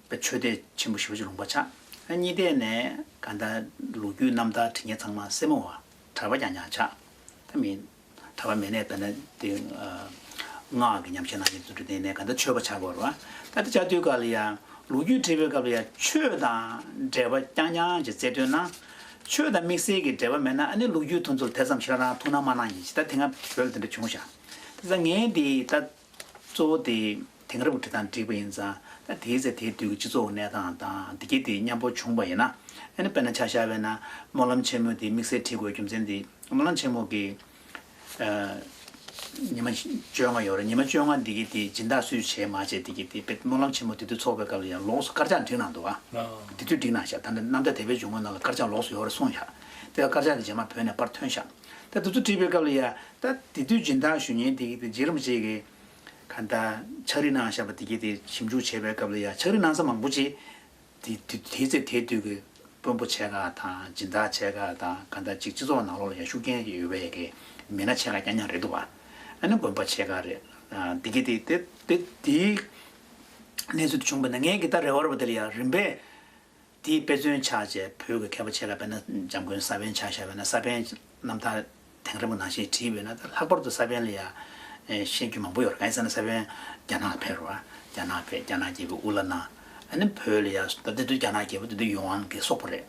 དཔེ་ཆོས་སྡེ་ཆེན་པོ་ཞེ་པོ་ཅིག་ལུང་པ་ཆགས། ཨ། གཉིས་ཐད་ནས་གང་ལྟར་ལོ་རྒྱུས་རྣམ་ཐར་འབྲི་མཁན་ཚང་མ་སེར་མོ་བ་གྲྭ་པ་རྐྱང་རྐྱང་ཆགས། ད་མི་གྲྭ་པ་མེད་ནས་དཔེར་ན་དེ། ཨ། སྔགས་ཀྱི་ཉམས་བཞེས་གནང་མཁན་ཚོ་འདྲ་དེ་ནས་གང་ལྟར་ཆོས་པ་ཆགས་དགོས་རེད་པ། ད་དེ་ཆགས་དུས་སྐབས་ལ་ཡ་ལོ་རྒྱུས་བྲིས་པའི་སྐབས་ལ་ཡ་ཆོས་དང་འབྲེལ་བ་རྐྱང་རྐྱང་ཅིག་རྩལ་འདོན་ན། ཆོས་དང་དམིགས་བསལ་གྱི་འབྲེལ་བ་མེད་ན། ཨ་ནི་ལོ་རྒྱུས་དེ་ཚོ་ལ་དེ་ཙམ་ཞིག་རང་ཐུགས་སྣང་མ་གནང་ཡིན་ཞིག་ད་དེ་སྔ་བོད་ལ་དེ་འདྲ་བྱུང་ཤག་དེ་ཙང་ངས་འདི་ད། གཙོ་བོ་དེ་དེང་རབས་ཀྱི་འབྲི་སྟངས་བྲིས་པ་ཡིན་ཙང་། ད་དེའི་ཚེ་དེའི་དུས་ཀྱི་སྤྱི་ཚོགས་ཀྱི་གནས་སྟངས་དང་དེ་གྱད་དེ་མཉམ་པོ་བྱུང་བ་ཡིན་ན། ཨ་ནི་དཔེར་ན་ཆ་བཞག་པ་ཡིན་ན། སྨོན་ལམ་ཆེན་མོ་དེ་དམིགས་བསལ་བྲིས་དགོས་རྒྱུ་མཚན་དེ། སྨོན་ལམ་ཆེན་མོ་གི། ཨ། ཉི་མ་བཅོ་ལྔ་ཡོད་རེད། ཉི་མ་བཅོ་ལྔ་འདི་གྱད་དེ་སྦྱིན་བདག་སུས་བྱས་མ་བྱས་དེ་གྱད་དེ། དཔེ་སྨོན་ལམ་ཆེན་མོ་དེ་དུས་ཚོགས་པའི་སྐབས་ལ་ཡང་ལོགས་སུ་དཀར་ཆག་བསྒྲིགས་གནང་འདུག་པ། ཨ། དེ་དུས་བསྒྲིགས་གནང་ཤག་ད་ནི་རྣམ་ཐར་དེབ་དཔེ་བྱུང་བའི་ནང་ལ་དཀར་ཆག་ལོགས་སུ་ཡོད་རེད་གསུངས་ཤག་དེ་དཀར་ཆག་དེ་རྗེས་མ་བོད་ནས་པར་ཐོན་ཤག་ད་དེ་ཚོ་བྲིས་པའི་སྐབས་ལ་ཡ། ད་དེ་དུས་སྦྱིན་བདག་ཞུ་མཁན་དེ་གྱད་དེ་རྗེ་རིན་པོ་ཆེ་གིས་གང་ལྟར་ཕྱག་བྲིས་གནང་བཞག་པ་དེ་གྱད་དེ་ཞིབ་འཇུག་བྱེད་པའི་སྐབས་ལ་ཡ། ཕྱག་བྲིས་གནང་ས་མང་པོ་ཅིག་དེ་དེ་དེའི་ཚེ་དེའི་དུས་ཀྱི་དཔོན་པོ་ཆེ་ཁག་དང་སྦྱིན་བདག་ཆེ་ཁག་དང་། གང་ལྟར་ཅིག་སྤྱི་ཚོགས་ནང་ལོགས་ལ་ཡ་ཤུགས་རྐྱེན་ཡོད་པའི་གི་མི་སྣ་ཆེ་ཁག་རྐྱང་རྐྱང་རེད་འདུག་པ། ཨ་ནི་དགོན་པ་ཆེ་ཁག་རེད། ཨ། དེ་གྱད་དེ་དེ་དེ་དེའི་གནས་ཚུལ་དེ་བྱུང་བ་ཡིན་ན། ངས་གི་ད་རེ་བ་རེད་པ། དེ་ལ་ཡ་རིམ་པས། དེའི་དཔེ་མཚོན་ཆགས་བྱས་བོད་ཀྱི་མཁས་པ་ཆེ་ཁག་དཔེར་ན་འཇམ་མགོན་ས་པཎ་ཆ་བཞག་པ་ཡིན་ན། ས་པཎ་རྣམ་ཐར་དེང་རབས་ཀྱི་ནང་བཞིན་བྲིས་པ་ཡིན་ན། ད་ལྷག་པར་དུ་ས་པཎ་ལ་ཡ་ཤེས་རྒྱུ་མང་པོ་ཡོད་རེད། གང་ཡིན་ཟེར་ན་ས་པཎ་རྒྱ་ནག་ཕེབས་རེད་པ། རྒྱ་ནག་ཕེབས། རྒྱ་ནག་རྒྱལ་པོའི་དབུ་བླ་གནང་། ཨ་ནི་བོད་ལ་ཡ། ད་དེ་དུས་རྒྱ་ནག་རྒྱལ་པོ་དེ་དུས་ཡུའུ་ཧན་གྱི་སོག་པོ་རེད།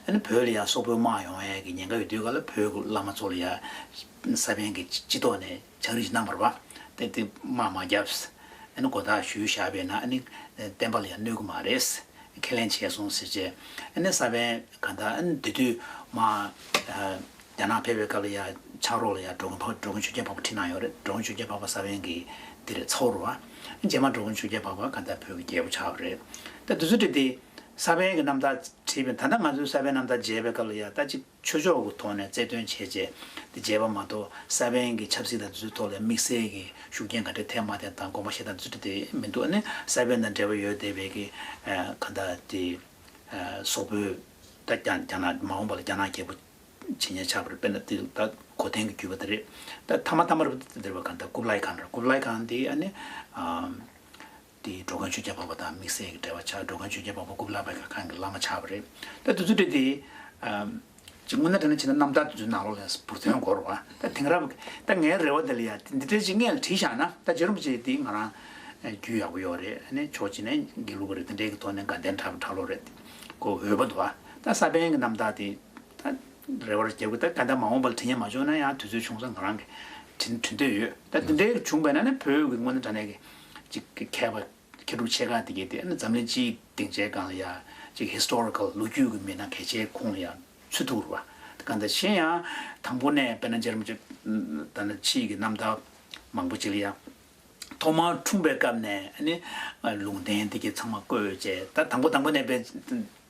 ཨ་ནི་བོད་ལ་ཡ་སོག་པོའི་དམག་ཡོང་ཡ་གི་ཉེན་ཁ་ཡོད་དུས་སྐབས་ལ་བོད་ཀྱི་བླ་མ་ཚོ་ལ་ཡ་ས་པཎ་གྱི་སྤྱི་ཐོག་ནས་ཕྱག་བྲིས་ཤིག་གནང་བ་རེད་པ། དེ་དེ་དམག་མ་བརྒྱབ། ཨ་ནི་གོ་བརྡ་ཞུས་བཞག་པ་ཡིན་ན། ཨ་ནི་བསྟན་པ་ལ་ཡང་གནོད་ཀྱི་མ་རེད། ཁས་ལེན་བྱས་སོང་ཟེར་བྱས། ཨ་ནི་ས་པཎ་གང་ལྟར། ཨ་ནི་དེ་དུས་མ། ཨ། རྒྱ་ནག་ཕེབས་པའི་སྐབས་ལ་ཡ་ཕྱག་རོགས་ལ་ཡ་འགྲོ་མགོན་འཕགས། འགྲོ་མགོན་ཆོས་རྒྱལ་འཕགས་པ་ཁྲིད་གནང་ཡོད་རེད། འགྲོ་མགོན་ཆོས་རྒྱལ་འཕགས་པ་ས་པཎ་གྱི་དེ་རེད། ཚ་བོ་རེད་པ། རྗེས་མ་འགྲོ་མགོན་ཆོས་རྒྱལ་འཕགས་པ་གང་ལྟར་བོད་ཀྱི་རྒྱལ་པོ་ཆགས་པ་རེད། ད་དེ་ཚོ་བྲིས་ཏེ་ས་པཎ་གྱི་རྣམ་ཐར་བྲིས་པ་ཡིན་ན། ད་ལྟ་ང་ཚོའི་ས་པཎ་རྣམ་ཐར་མཇལ་བའི་སྐབས་ལ་ཡ། ད་ཅིག་ཆོས་ཕྱོགས་ཀྱི་ཐོག་ནས་རྩལ་འདོན་བྱས་བྱས་དེ་མཇལ་བ་མ་གཏོགས། ས་པཎ་གྱི་ཆབ་སྲིད་དང་དེ་ཚོའི་ཐོག་ལ་དམིགས་བསལ་གྱི་ཤུགས་རྐྱེན་ག་འདྲ་ཐེབས་མ་ཐེབས་དང་། དགོངས་པ་བཞེས་སྟངས་དེ་ཚོ་དེ་མི་འདུག་ཨ་ནི་ས་པཎ་དང་འབྲེལ་བ་ཡོད་བསྡད་པའི་གི། ཨ། གང་ལྟར་དེ། ཨ། སོག་པོའི། ད་རྒྱ་རྒྱ་ནག་མ་འོངས་པ་ལ་རྒྱ་ནག་རྒྱལ་པོ་བྱེད་མཁན་ཆགས་པ་རེད། དཔེར་ན་དེ་ད་གོ་དན་གྱི་བརྒྱུད་པ་དེ་རེད། ད་ཐ་མ་ཐ་མ་རེད་པ། དེ་རེད་པ། གང་ལྟར་ཀུབ་ལའི་ཁཱན་རེད། ཀུབ་ལའི་ཁཱན་དེ་ཨ་ནི། ཨ། དེ་འགྲོ་མགོན་ཆོས་རྒྱལ་འཕགས་པ་དང་དམིགས་བསལ་གྱི་འབྲེལ་བ་ཆགས། འགྲོ་མགོན་ཆོས་རྒྱལ་འཕགས་པ་ཀུབ་ལའི་ཁཱན་གྱི་བླ་མ་ཆགས་པ་རེད། ད་དེ་ཚོ་བྲིས་ཏེ། ཨ། ཅིག་དངོས་གནས་དྲང་གནས་བྱས་ན་རྣམ་ཐར་དེ་ཚོའི་ནང་ལོགས་ལ་འབུར་ཐོན་དགོས་རེད་བ། ད་དེང་རབས་ད་ངའི་རེ་བ་དེ་ལ་ཡ་འདི་འདྲ་ཅིག་སྔོན་ལ་བྲིས་བཞག་ན། ད་རྗེ་རིན་པོ་ཆེ་འདི་ང་རང་རྒྱུས་ཡག་པོ་ཡོད་རེད། ཨ་ནི་ཕྱོགས་གཅིག་ནས་དགེ་ལུགས་པ་རེད། དེ་འདྲའི་གི་ཐོག་ནས་དགའ་ལྡན་གྲགས་གྲགས་ལོག་རེད། ཁོ་འོས་པ་འདུག་བ། ད་གསར་པའི་གི་རྣམ་ཐར་དེ་ད་རེ་བ་རྒྱབ་གི། ད་ག་འདྲ་མ་འོངས་པ་ལ་བྲིས་ཉན་མ་བྱུང་ན་ཡང་དུས་ཚོད་བྱུང་ཙང་ང་རང་གི་བྲིས་བྲིས་འདོད་ཡོད། ད་དེ་འདྲའི་གི་བྱུང་བས་ན་ནི་བོད་ཀྱི་དངོས་གནས་དྲང་གནས་གི་ཅིག་གི་མཁས་པ་མཁས་གྲུབ་ཆེ་ཁག་དེ་གས་དེ་ཨ་ནི་འཛམ་གླིང་སྤྱིའི་སྡིངས་ཆའི་སྒང་ལ་ཡ་ཅིག་ཧི་སི་ཊོ་རི་ཀལ་ལོ་རྒྱུས་ཀྱི་མི་སྣ་གལ་ཆེའི་ཁོངས་ལ་ཡ་ཚུད་ཐུབ་རེད་བ། དེ་ག་འདྲ་གཞན་ཡང་དང་པོ་ནས་དཔེར་ན་རྗེ་རིན་པོ་ཆེ་ད་ནི་ཕྱིས་ཀྱི་རྣམ་ཐར་མང་པོ་ཅིག་ལ་ཡ་ཐོག་མར་འཁྲུངས་པའི་སྐབས་ནས་ཨ་ནི་ལུང་བསྟན་དེ་གས་ཚང་མ་བཀོད་བྱས། ད་དང་པོ་དང་པོ་ནས་དཔེ་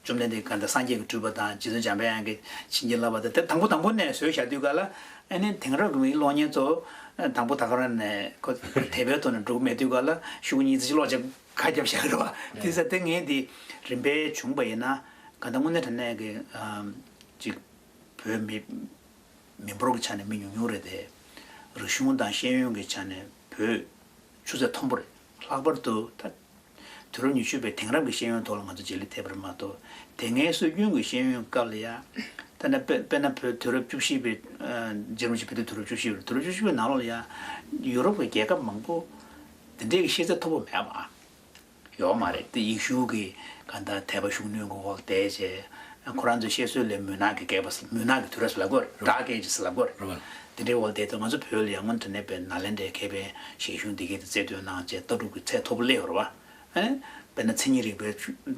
བཅོམ་ལྡན་འདས་ག་འདྲ་སངས་རྒྱས་ཀྱི་སྤྲུལ་པ་དང་རྗེ་བཙུན་འཇམ་དཔལ་དབྱངས་ཀྱིས་བྱིན་གྱིས་བརླབས་པ་དང་། དེ་དང་པོ་དང་པོ་ནས་བཟོས་བཞག་དུས་ག་ལ་ཨ་ནི་དེང་རབས་ཀྱི་མིའི་གློག་བརྙན་ཚོ་དང་པོ་ད་ག་རང་ནས་ཁོ་དད་པའི་ཐོག་ནས་འགྲོ་གི་མེད་དུས་ག་ལ་ཤོག་གུ་གཉིས་ཙམ་ཅིག་ཀློག་བྱས་ཁ་རྒྱབ་བཞག་གི་རེད་བ། དེ་ས་དེ་ངས་འདི་རིམ་པས་བྱུང་པ་ཡིན་ན་ག་ད་དངོས་གནས་དྲང་གནས་ཀྱི་ཨམ་ཅིག་བོད་མི་མི་འབོར་གྱི་ཆ་ནས་མི་ཉུང་ཉུང་རེད་དེ། རིག་གཞུང་དང་ཤེས་ཡོན་གྱི་ཆ་ནས་བོད་ཆུ་ཚད་མཐོན་པོ་རེད། ལྷག་པར་དུ་ད་དུས་རབས་ཉི་ཤུ་པའི་དེང་རབས་ཀྱི་ཤེས་ཡོན་ཐོག་ལ་ང་ཚོ་རྗེས་ལུས་ཐེབས་པ་རེད་མ་གཏོགས། དེ་སྔའི་སྲོལ་རྒྱུན་གྱི་ཤེས་ཡོན་སྐབས་ལ་ཡ། ད་ནི་དཔེ་དཔེར་ན་བོད་དུས་རབས་བཅུ་བཞི་པའི་ཨ་རྗེ་རིན་པོ་ཆེ་ཕེབས་དུས་དུས་རབས་བཅུ་བཞི་པ་རེད། དུས་རབས་བཅུ་བཞི་པའི་ནང་ལོགས་ལ་ཡ་ཡུ་རོབ་ཀྱི་རྒྱལ་ཁབ་མང་པོ་དེ་འདྲའི་གི་ཤེས་ཚད་མཐོ་པོ་མེད་པ། ཡོད་མ་རེད། དེ་ཡེ་ཤུ་གི་གང་ལྟར་དད་པ་ཤུགས་སྣོན་གྱི་འོག་བསྡད་བྱས། ཁོ་རང་ཚོའི་བཤད་སྲོལ་ལ་མུན་ནག་གི་བསྐལ་པ། མུན་ནག་གི་དུས་རབས་ལབ་དགོས་རེད། ཌར་ཀ་ཨེ་ཇེ་སི་ལབ་དགོས་རེད། རེད་བ། དེ་འདྲའི་འོག་བསྡད་དུས་ང་ཚོ་བོད་ལ་ཡང་སྔོན་དུ་ནས་པའི་ནཱ་ལེནྡྲའི་མཁས་པའི་ཞལ་གཞུང་འདི་གའི་དེ་རྩལ་འདོན་གནང་བྱས་ལྟ་གྲུབ་ཀྱི་ཚད་མཐོ་པོ་སླེབས་ཡོད་རེད་བ། ཨ་ནི་དཔེར་ན་མཚན་ཉིད་རིག་པའི་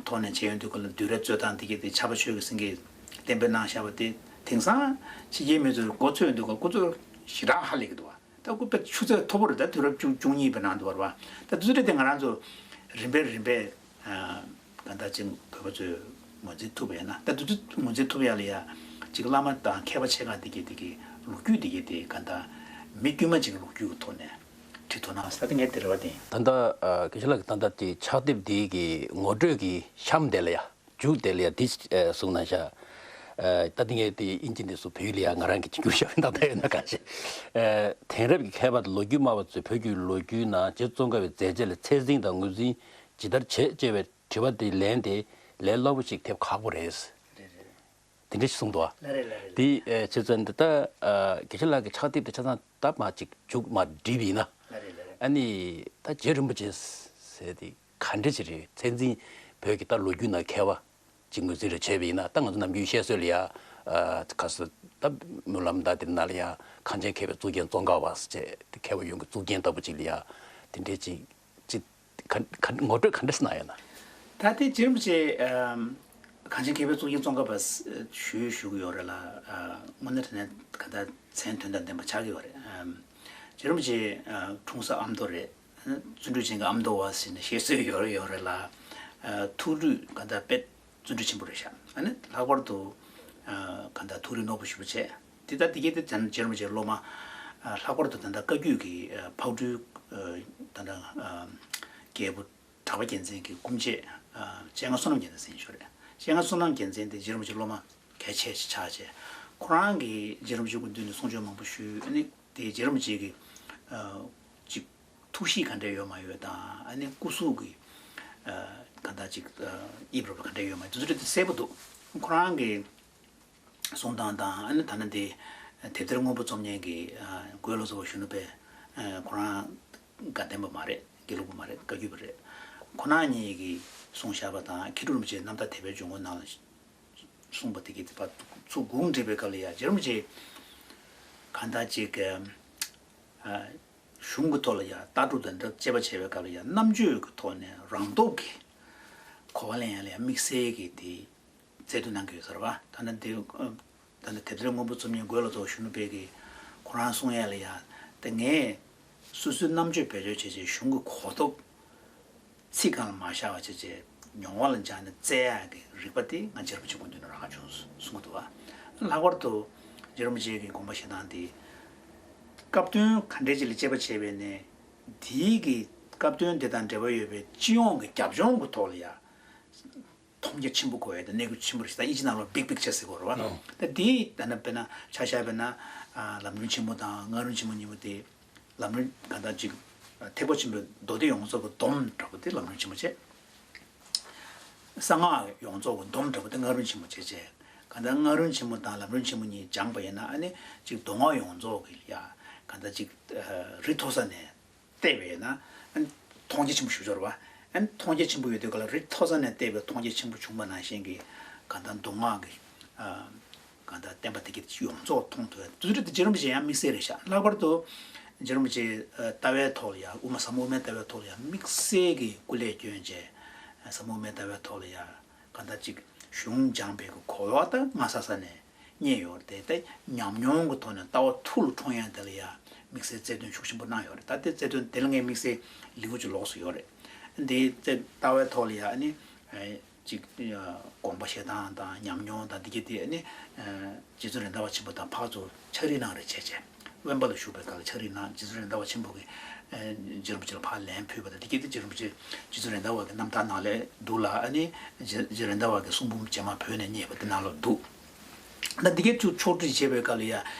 ཐོག་ནས་བྱས་ཡོང་དུས་སྐབས་ལ་བསྡུས་གྲྭའི་རྩོད་སྟངས་འདི་གའི་དེ་ཕྱྭ་པ་ཆོས་ཀྱི་སེང་གེས་གཏན་འབེབས་གནང་བཞག་པ་དེ་དེང་སང་ཕྱི་རྒྱལ་མི་ཚོས་མགོ་ཚོས་ཡོང་དུས་སྐབས་ཁོ་ཚོ་ཞེ་དྲག་ཧ་ལས་ཀྱི་འདུག་བ། ད་ཁོ་དཔེ་ཆུ་ཚད་མཐོ་པོ་རེད། ད་དུས་རབས་བཅུ་བཅུ་གཉིས་པའི་ནང་དུ་བར་བ། ད་དུས་ཚོད་དེ་ང་རང་ཚོ་རིམ་པས་རིམ་པས་ཨ་གང་ལྟར་ཅིག་བོད་པ་ཚོས་ངོས་འཛིན་ཐུབ་པ་ཡིན་ན། ད་དུས་ཚོད་ངོས་འཛིན་ཐུབ་ཡ་ལ་ཡ་ཅིག་བླ་མ་དང་མཁས་པ་ཆེ་ཁག་འདི་གས་འདི་གས་ལོ་རྒྱུས་འདི་གས་དེ་གང་ལྟར་མི་དཀྱུས་མ་ཅིག་ལོ་རྒྱུས་ཀྱི་ཐོག་ནས་བྲིས་ཐུབ་ན་ཟེར་ད་ངས་དེ་རེ་བ་དེ་ཡིན། ད་ལྟ་ཨ་དགེ་བཤེས་ལགས་ཀྱིས་ད་ལྟ་དེ་ཕྱག་དེབ་འདི་གི་ངོ་སྤྲོད་ཀྱི་གཤམ་དེ་ལ་ཡ། མཇུག་དེ་ལ་ཡ་འདི་ཨ་གསུངས་གནང་ཤག་ཨ་ད་འདི་ངས་དེ་དབྱིན་ཇི་འདི་ཚོ་བོད་ཡིག་ལ་ཡ་ང་རང་གིས་བསྒྱུར་བཞག་པའི་ནང་ད་ཡོད་ན་གང་ཤེས། ཨ་དེང་རབས་ཀྱི་མཁས་པ་དང་ལོ་རྒྱུས་སྨྲ་བ་ཚོས་བོད་ཀྱི་ལོ་རྒྱུས་ནང་རྗེ་ཙོང་ཁ་པའི་མཛད་རྗེས་ལ་ཚད་འཛིན་དང་ངོས་འཛིན་ཇི་ལྟར་བྱེད་ཅེས་པའི་དྲི་བ་དེའི་ལན་དེ་ལས་སླ་པོ་ཞིག་ཐེབས་ཁག་པོ་རེད། རེད་རེད། དེ་འདྲ་ཞིག་གསུངས་འདུག་ཨ། ལ་རེད་ལ་རེད། དེ་ཨ་བྱས་ཙང་འདི་ལྟ་ཨ་དགེ་བཤེས་ལགས་ཀྱི་ཕྱག་དེབ་དེ་ཆ་ཚང་ད་མ་ཅིག་མཇུག་མ་བསྒྲིལ་བ་ཡིན་ན། ལ་རེད་ལ་རེད། ཨ་ནི་ད་རྗེ་རིན་པོ་ཆེ་ཟེར་དེ། ག་འདྲ་ཞིག་རེད། མཚན་འཛིན་བོད་ཀྱི་ད་ལོ་རྒྱུས་ནང་མཁས་པ་ཅིག་ངོས་འཛིན་རེ་བྱས་པ་ཡིན་ན། ད་ང་ཚོ་ནམ་རྒྱུན་བཤད་སྲོལ་ལ་ཡ་ཨ་ག་ས་ད་སྨོན་ལམ་ད་དེ་ནང་ལ་ཡ་གངས་ཅན་མཁས་པའི་གཙུག་རྒྱན་ཙོང་ཁ་པ་ཟེར་བྱས་དེ་མཁས་པ་ཡོངས་ཀྱི་གཙུག་རྒྱན་ལྟ་བུ་ཅིག་ལ་ཡ་དེ་འདྲའི་ཅིག་ཅིག་ག་ག་ངོ་སྤྲོད་ག་འདྲ་ཞིག་གནང་ཡོད་ན། ད་དེ་རྗེ་རིན་པོ་ཆེ་ཨམ་གངས་ཅན་མཁས་པའི་གཙུག་རྒྱན་ཙོང་ཁ་པ་ཞུ་ཞུ་གི་ཡོད་རེད་ལ། ཨ་དངོས་གནས་དྲང་གནས་ག་ད་མཚན་དོན་དང་ལྡན་པ་ཆགས་ཀྱི་ཡོད་རེད། ཨམ་རྗེ་རིན་པོ་ཆེ་ཨ་འཁྲུངས་ས་ཨ་མདོ་རེད། བརྩོན་འགྲུས་ཅན་གྱི་ཨ་མདོ་བ་ཟེར་ནས་བཤད་སྲོལ་ཡོད་ཡོད་རེད་ལ། ཨ་ཐུགས་ལུས་ག་ད་དཔེ་བརྩོན་འགྲུས་ཆེན་པོ་རེད་ཤག་ཨ་ནི་ལྷག་པར་དུ་ཨ་ག་ད་ཐུགས་རིག་རྣོ་པོ་ཞེ་པོ་བྱས། དེ་ལྟར་དེ་གའི་དེ་ཙམ་རྗེ་རིན་པོ་ཆེའི་སློབ་མ་ཨ་ལྷག་པར་དུ་ད་ལྟ་བཀའ་བརྒྱུད་ཀྱི་ཨ་ཕག་གྲུའི་ཨ་ད་ལྟ་ཨ་རྒྱལ་པོ་གྲགས་པ་རྒྱལ་མཚན་གྱི་སྐུ་མཆེད་ཨ་སྤྱན་སྔ་བསོད་ནམས་རྒྱལ་མཚན་ཟེར་མཁན་ཞིག་ཡོད་རེད། སྤྱན་སྔ་བསོད་ནམས་རྒྱལ་མཚན་དེ་རྗེ་རིན་པོ་ཆེའི་སློབ་མ་གལ་ཆེ་ཞིག་ཆགས་བྱས། ཁོ་རང་གིས་རྗེ་རིན་པོ་ཆེའི་སྐུ་མདུན་ནས་གསུང་ཆོས་མང་པོ་ཞུས། ཨ་ནི་དེ་རྗེ་རིན་པོ་ཆེ་གི་ཨ་ཅིག་ཐུགས་གཤིས་ག་འདྲ་ཡོད་མ་ཡོད་དང་། ཨ་ནི་སྐུ་གཟུགས་ཀྱི་ཨ་ག་འདྲ་ཅིག་ཨ་དབྱིབས་རབ་ག་འདྲ་ཡོད་མ་ཡོད་དེ་ཚོ་དེ་གསལ་པོ་འདུག་ཁོ་རང་གི་གསུང་སྟངས་དང་། ཨ་ནི་ད་ནི་དེ་དེབ་ཐེར་སྔོན་པོ་རྩོམ་མཁན་གྱི་ཨ་རྒོད་ལོ་ཙཱ་བ་གཞོན་ནུ་དཔལ་ཨ་ཁོ་རང་དགའ་ལྡན་པ་མ་རེད། དགེ་ལུགས་པ་མ་རེད། བཀའ་བརྒྱུད་པ་རེད། ཁོ་རང་གཉིས་ཀྱིས་གསུངས་བཞག་པ་དང་། མཁས་གྲུབ་རིན་པོ་ཆེའི་རྣམ་ཐར་དད་པའི་འཇུག་ངོགས་ནང་ལ་གསུངས་པ་དེ་གའི་དེ་བར་ཚུར་དགུང་སྒྲིལ་བའི་སྐབས་ལ་ཡ་རྗེ་རིན་པོ་ཆེ་གང་ལྟར་ཅིག་ཨ་གཞུང་གི་ཐོག་ལ་ཡ་ལྟ་གྲུབ་དང་འདྲ་དཔྱད་པ་བྱས་པའི་སྐབས་ལ་ཡ་རྣམ་དཔྱོད་ཀྱི་ཐོག་ནས་རང་སྟོབས་ཀྱིས་གོ་བ་ལེན་ཡ་ལ་ཡ་དམིགས་བསལ་གྱི་དེ་རྩལ་འདོན་གནང་གི་ཡོད་ས་རེད་བ། ད་ནི་དེ་ད་ནི་དེབ་ཐེར་སྔོན་པོ་རྩོམ་མཁན་རྒོད་ལོ་ཙཱ་བ་གཞོན་ནུ་དཔལ་གྱིས་ཁོ་རང་གསུང་ཡ་ལ་ཡ། དེ་ངས་སོ་སོའི་རྣམ་དཔྱོད་བེད་སྤྱོད་བྱས་བྱས་གཞུང་གི་གོ་རྟོགས་ཚིག་སྒང་ལ་མ་བཞག་པ་བྱས་བྱས་མྱོང་བ་ལ་སྦྱངས་ནས་རྩལ་ཡག་གི་རིག་པ་དེ་ང་རྗེ་རིན་པོ་ཆེ་སྐུ་མདུན་ནས་རག་བྱུང་གསུང་གི་འདུག་བ། ལྷག་པར་དུ་རྗེ་རིན་པོ་ཆེ་གི་དགོངས་པ་བཞེས་སྟངས་དེ་སྐབས་དོན་ག་འདྲས་ཅིག་ལ་དཔྱད་པ་བྱས་པས་ནས་དེའི་གི་སྐབས་དོན་དེ་དང་འབྲེལ་བ་ཡོད་པའི་སྤྱི་ཡོངས་ཀྱི་རྒྱབ་ལྗོངས་ཀྱི་ཐོག་ལ་ཡ། མཐོང་རྒྱ་ཆེན་པོ་དགོས་ཡ་དང་གནད་འགག་ཆེན་པོ་རེད་ཤག་ད་དབྱིན་ཇི་ནང་ལ་big picture ཟེར་གོ་རེད་བ། ཨོ། ད་དེ་ད་ནི་དཔེར་ན་ཆ་བཞག་དཔེར་ན་ཨ་ལམ་རིམ་ཆེན་མོ་དང་སྔགས་རིམ་ཆེན་མོ་གཉིས་པོ་དེ། ལམ་རིམ་གང་ལྟར་ཅིག་ཐེག་པ་ཆེན་པོའི་མདོ་སྡེ་ཡོངས་རྫོགས་ཀྱི་སྡོམ་འདྲ་པོ་དེ་ལམ་རིམ་ཆེན་མོ་བྱས། གསང་སྔགས་ཡོངས་རྫོགས་ཀྱི་སྡོམ་འདྲ་པོ་དེ་སྔགས་རིམ་ཆེན་མོ་བྱས་བྱས། ག་ གང་ལྟར་སྔ་རོལ་ཆེན་མོ་དང་ལམ་རོལ་ཆེན་མོ་གཉིས་སྦྱངས་པ་ཡིན་ན་ཨ་ནི་ཅིག་མདོ་སྔགས་ཡོངས་རྫོགས་ཀྱི་ཡ་གང་ལྟར་ཅིག་རི་མཐོ་ས་ནས་བལྟས་པ་ཡིན་ན་ཨ་ནི་མཐོང་རྒྱ་ཆེན་པོ་ཞིག་འབྱོར་བ། ཨ་ནི་མཐོང་རྒྱ་ཆེན་པོ་ཡོད་དུས་ག་ལ་རི་མཐོ་ས་ནས་བལྟས་པའི་མཐོང་རྒྱ་ཆེན་པོ་བྱུང་བ་ནང་བཞིན་གྱི་གང་ལྟར་མདོ་སྔགས་ཀྱི་གང་ལྟར་བསྟན་པ་དེ་གའི་ཡོངས་རྫོགས་མཐོང་ཐུབ་ཡ་དུས་ཚོད་དེ་རྗེ་རིན་པོ་ཆེ་ཡང་དམིགས་བསལ་རེད་ཤག་ལྷག་པར་དུ་རྗེ་རིན་པོ་ཆེ་ལྟ་བའི་ཐོག་ལ་ཡ་དབུ་མ་ཟབ་མོ་དབུ་མའི་ལྟ་བའི་ཐོག་ལ་ཡ་དམིགས་བསལ་གྱི་སྐུ་ལས་བསྐྱོན་བྱས་ཟབ་མོ་དབུ་མའི་ལྟ་བའི་ཐོག་ལ་ཡ། གང་ལྟར་ཅིག་གཞུང་སྦྱངས་པའི་གི་གོ་བ་ད་སྔ་ས་ས་ནས་རྙེད་ཡོད་རེད་དེ། ད་ཉམས་མྱོང་གི་ཐོག་ནས་ལྟ་བ་ཐུགས་ལ་འཁྲུངས་ཡ་དེ་ལ་ཡ་དམིགས་བསལ་རྩལ་འདོན་ཤུགས་ཆེན་པོ་གནང་ཡོད་རེད། ད་དེ་རྩལ་འདོན་དེ་ལ་ངས་དམིགས་བསལ་ལེའུ་གཅིག་ལོགས་སུ་ཡོད་རེད། འདི་རྩལ་ལྟ་བའི་ཐོག་ལ་ཡ་ཨ་ནི་ཅིག་དགོངས་པ་བཞེས་སྟངས་དང་ཉམས་མྱོང་དང་འདི་གྱད་དེ་ཨ་ནི་རྗེ་བཙུན་རེད་མདའ་བ་ཆེན་པོ་དང་ཕར་ཚུར་ཕྱག་བྲིས་གནང་རེས་བྱས་བྱས། དབེན་པ་ལ་བཞུགས་པའི་སྐབས་ལ་ཕྱག་བྲིས་གནང་། རྗེ་བཙུན་རེད་མདའ་བ་ཆེན་པོ་གིས་ཨ་རྗེ་རིན་པོ་ཆེ་ལ་ཕར་ལན་ཕུལ་བ་དང་འདི་གྱད་དེ་རྗེ་རིན་པོ་ཆེ་རྗེ་བཙུན་རེད་མདའ་བ་གི་རྣམ་ཐར་ནང་ལ་འདུག་ལ། ཨ་ནི་རྗེ་རྗེ་རེད་མདའ་བ་གི་གསུང་འབུམ་རྗེས་མ་བོད་ནས་རྙེད་པ་དེ་ནང་ལ་འདུག་ད་འདི་གྱད་ཚུར་ཕྱོགས་བསྒྲིགས་བྱས་པའི་སྐབས་ལ་ཡ་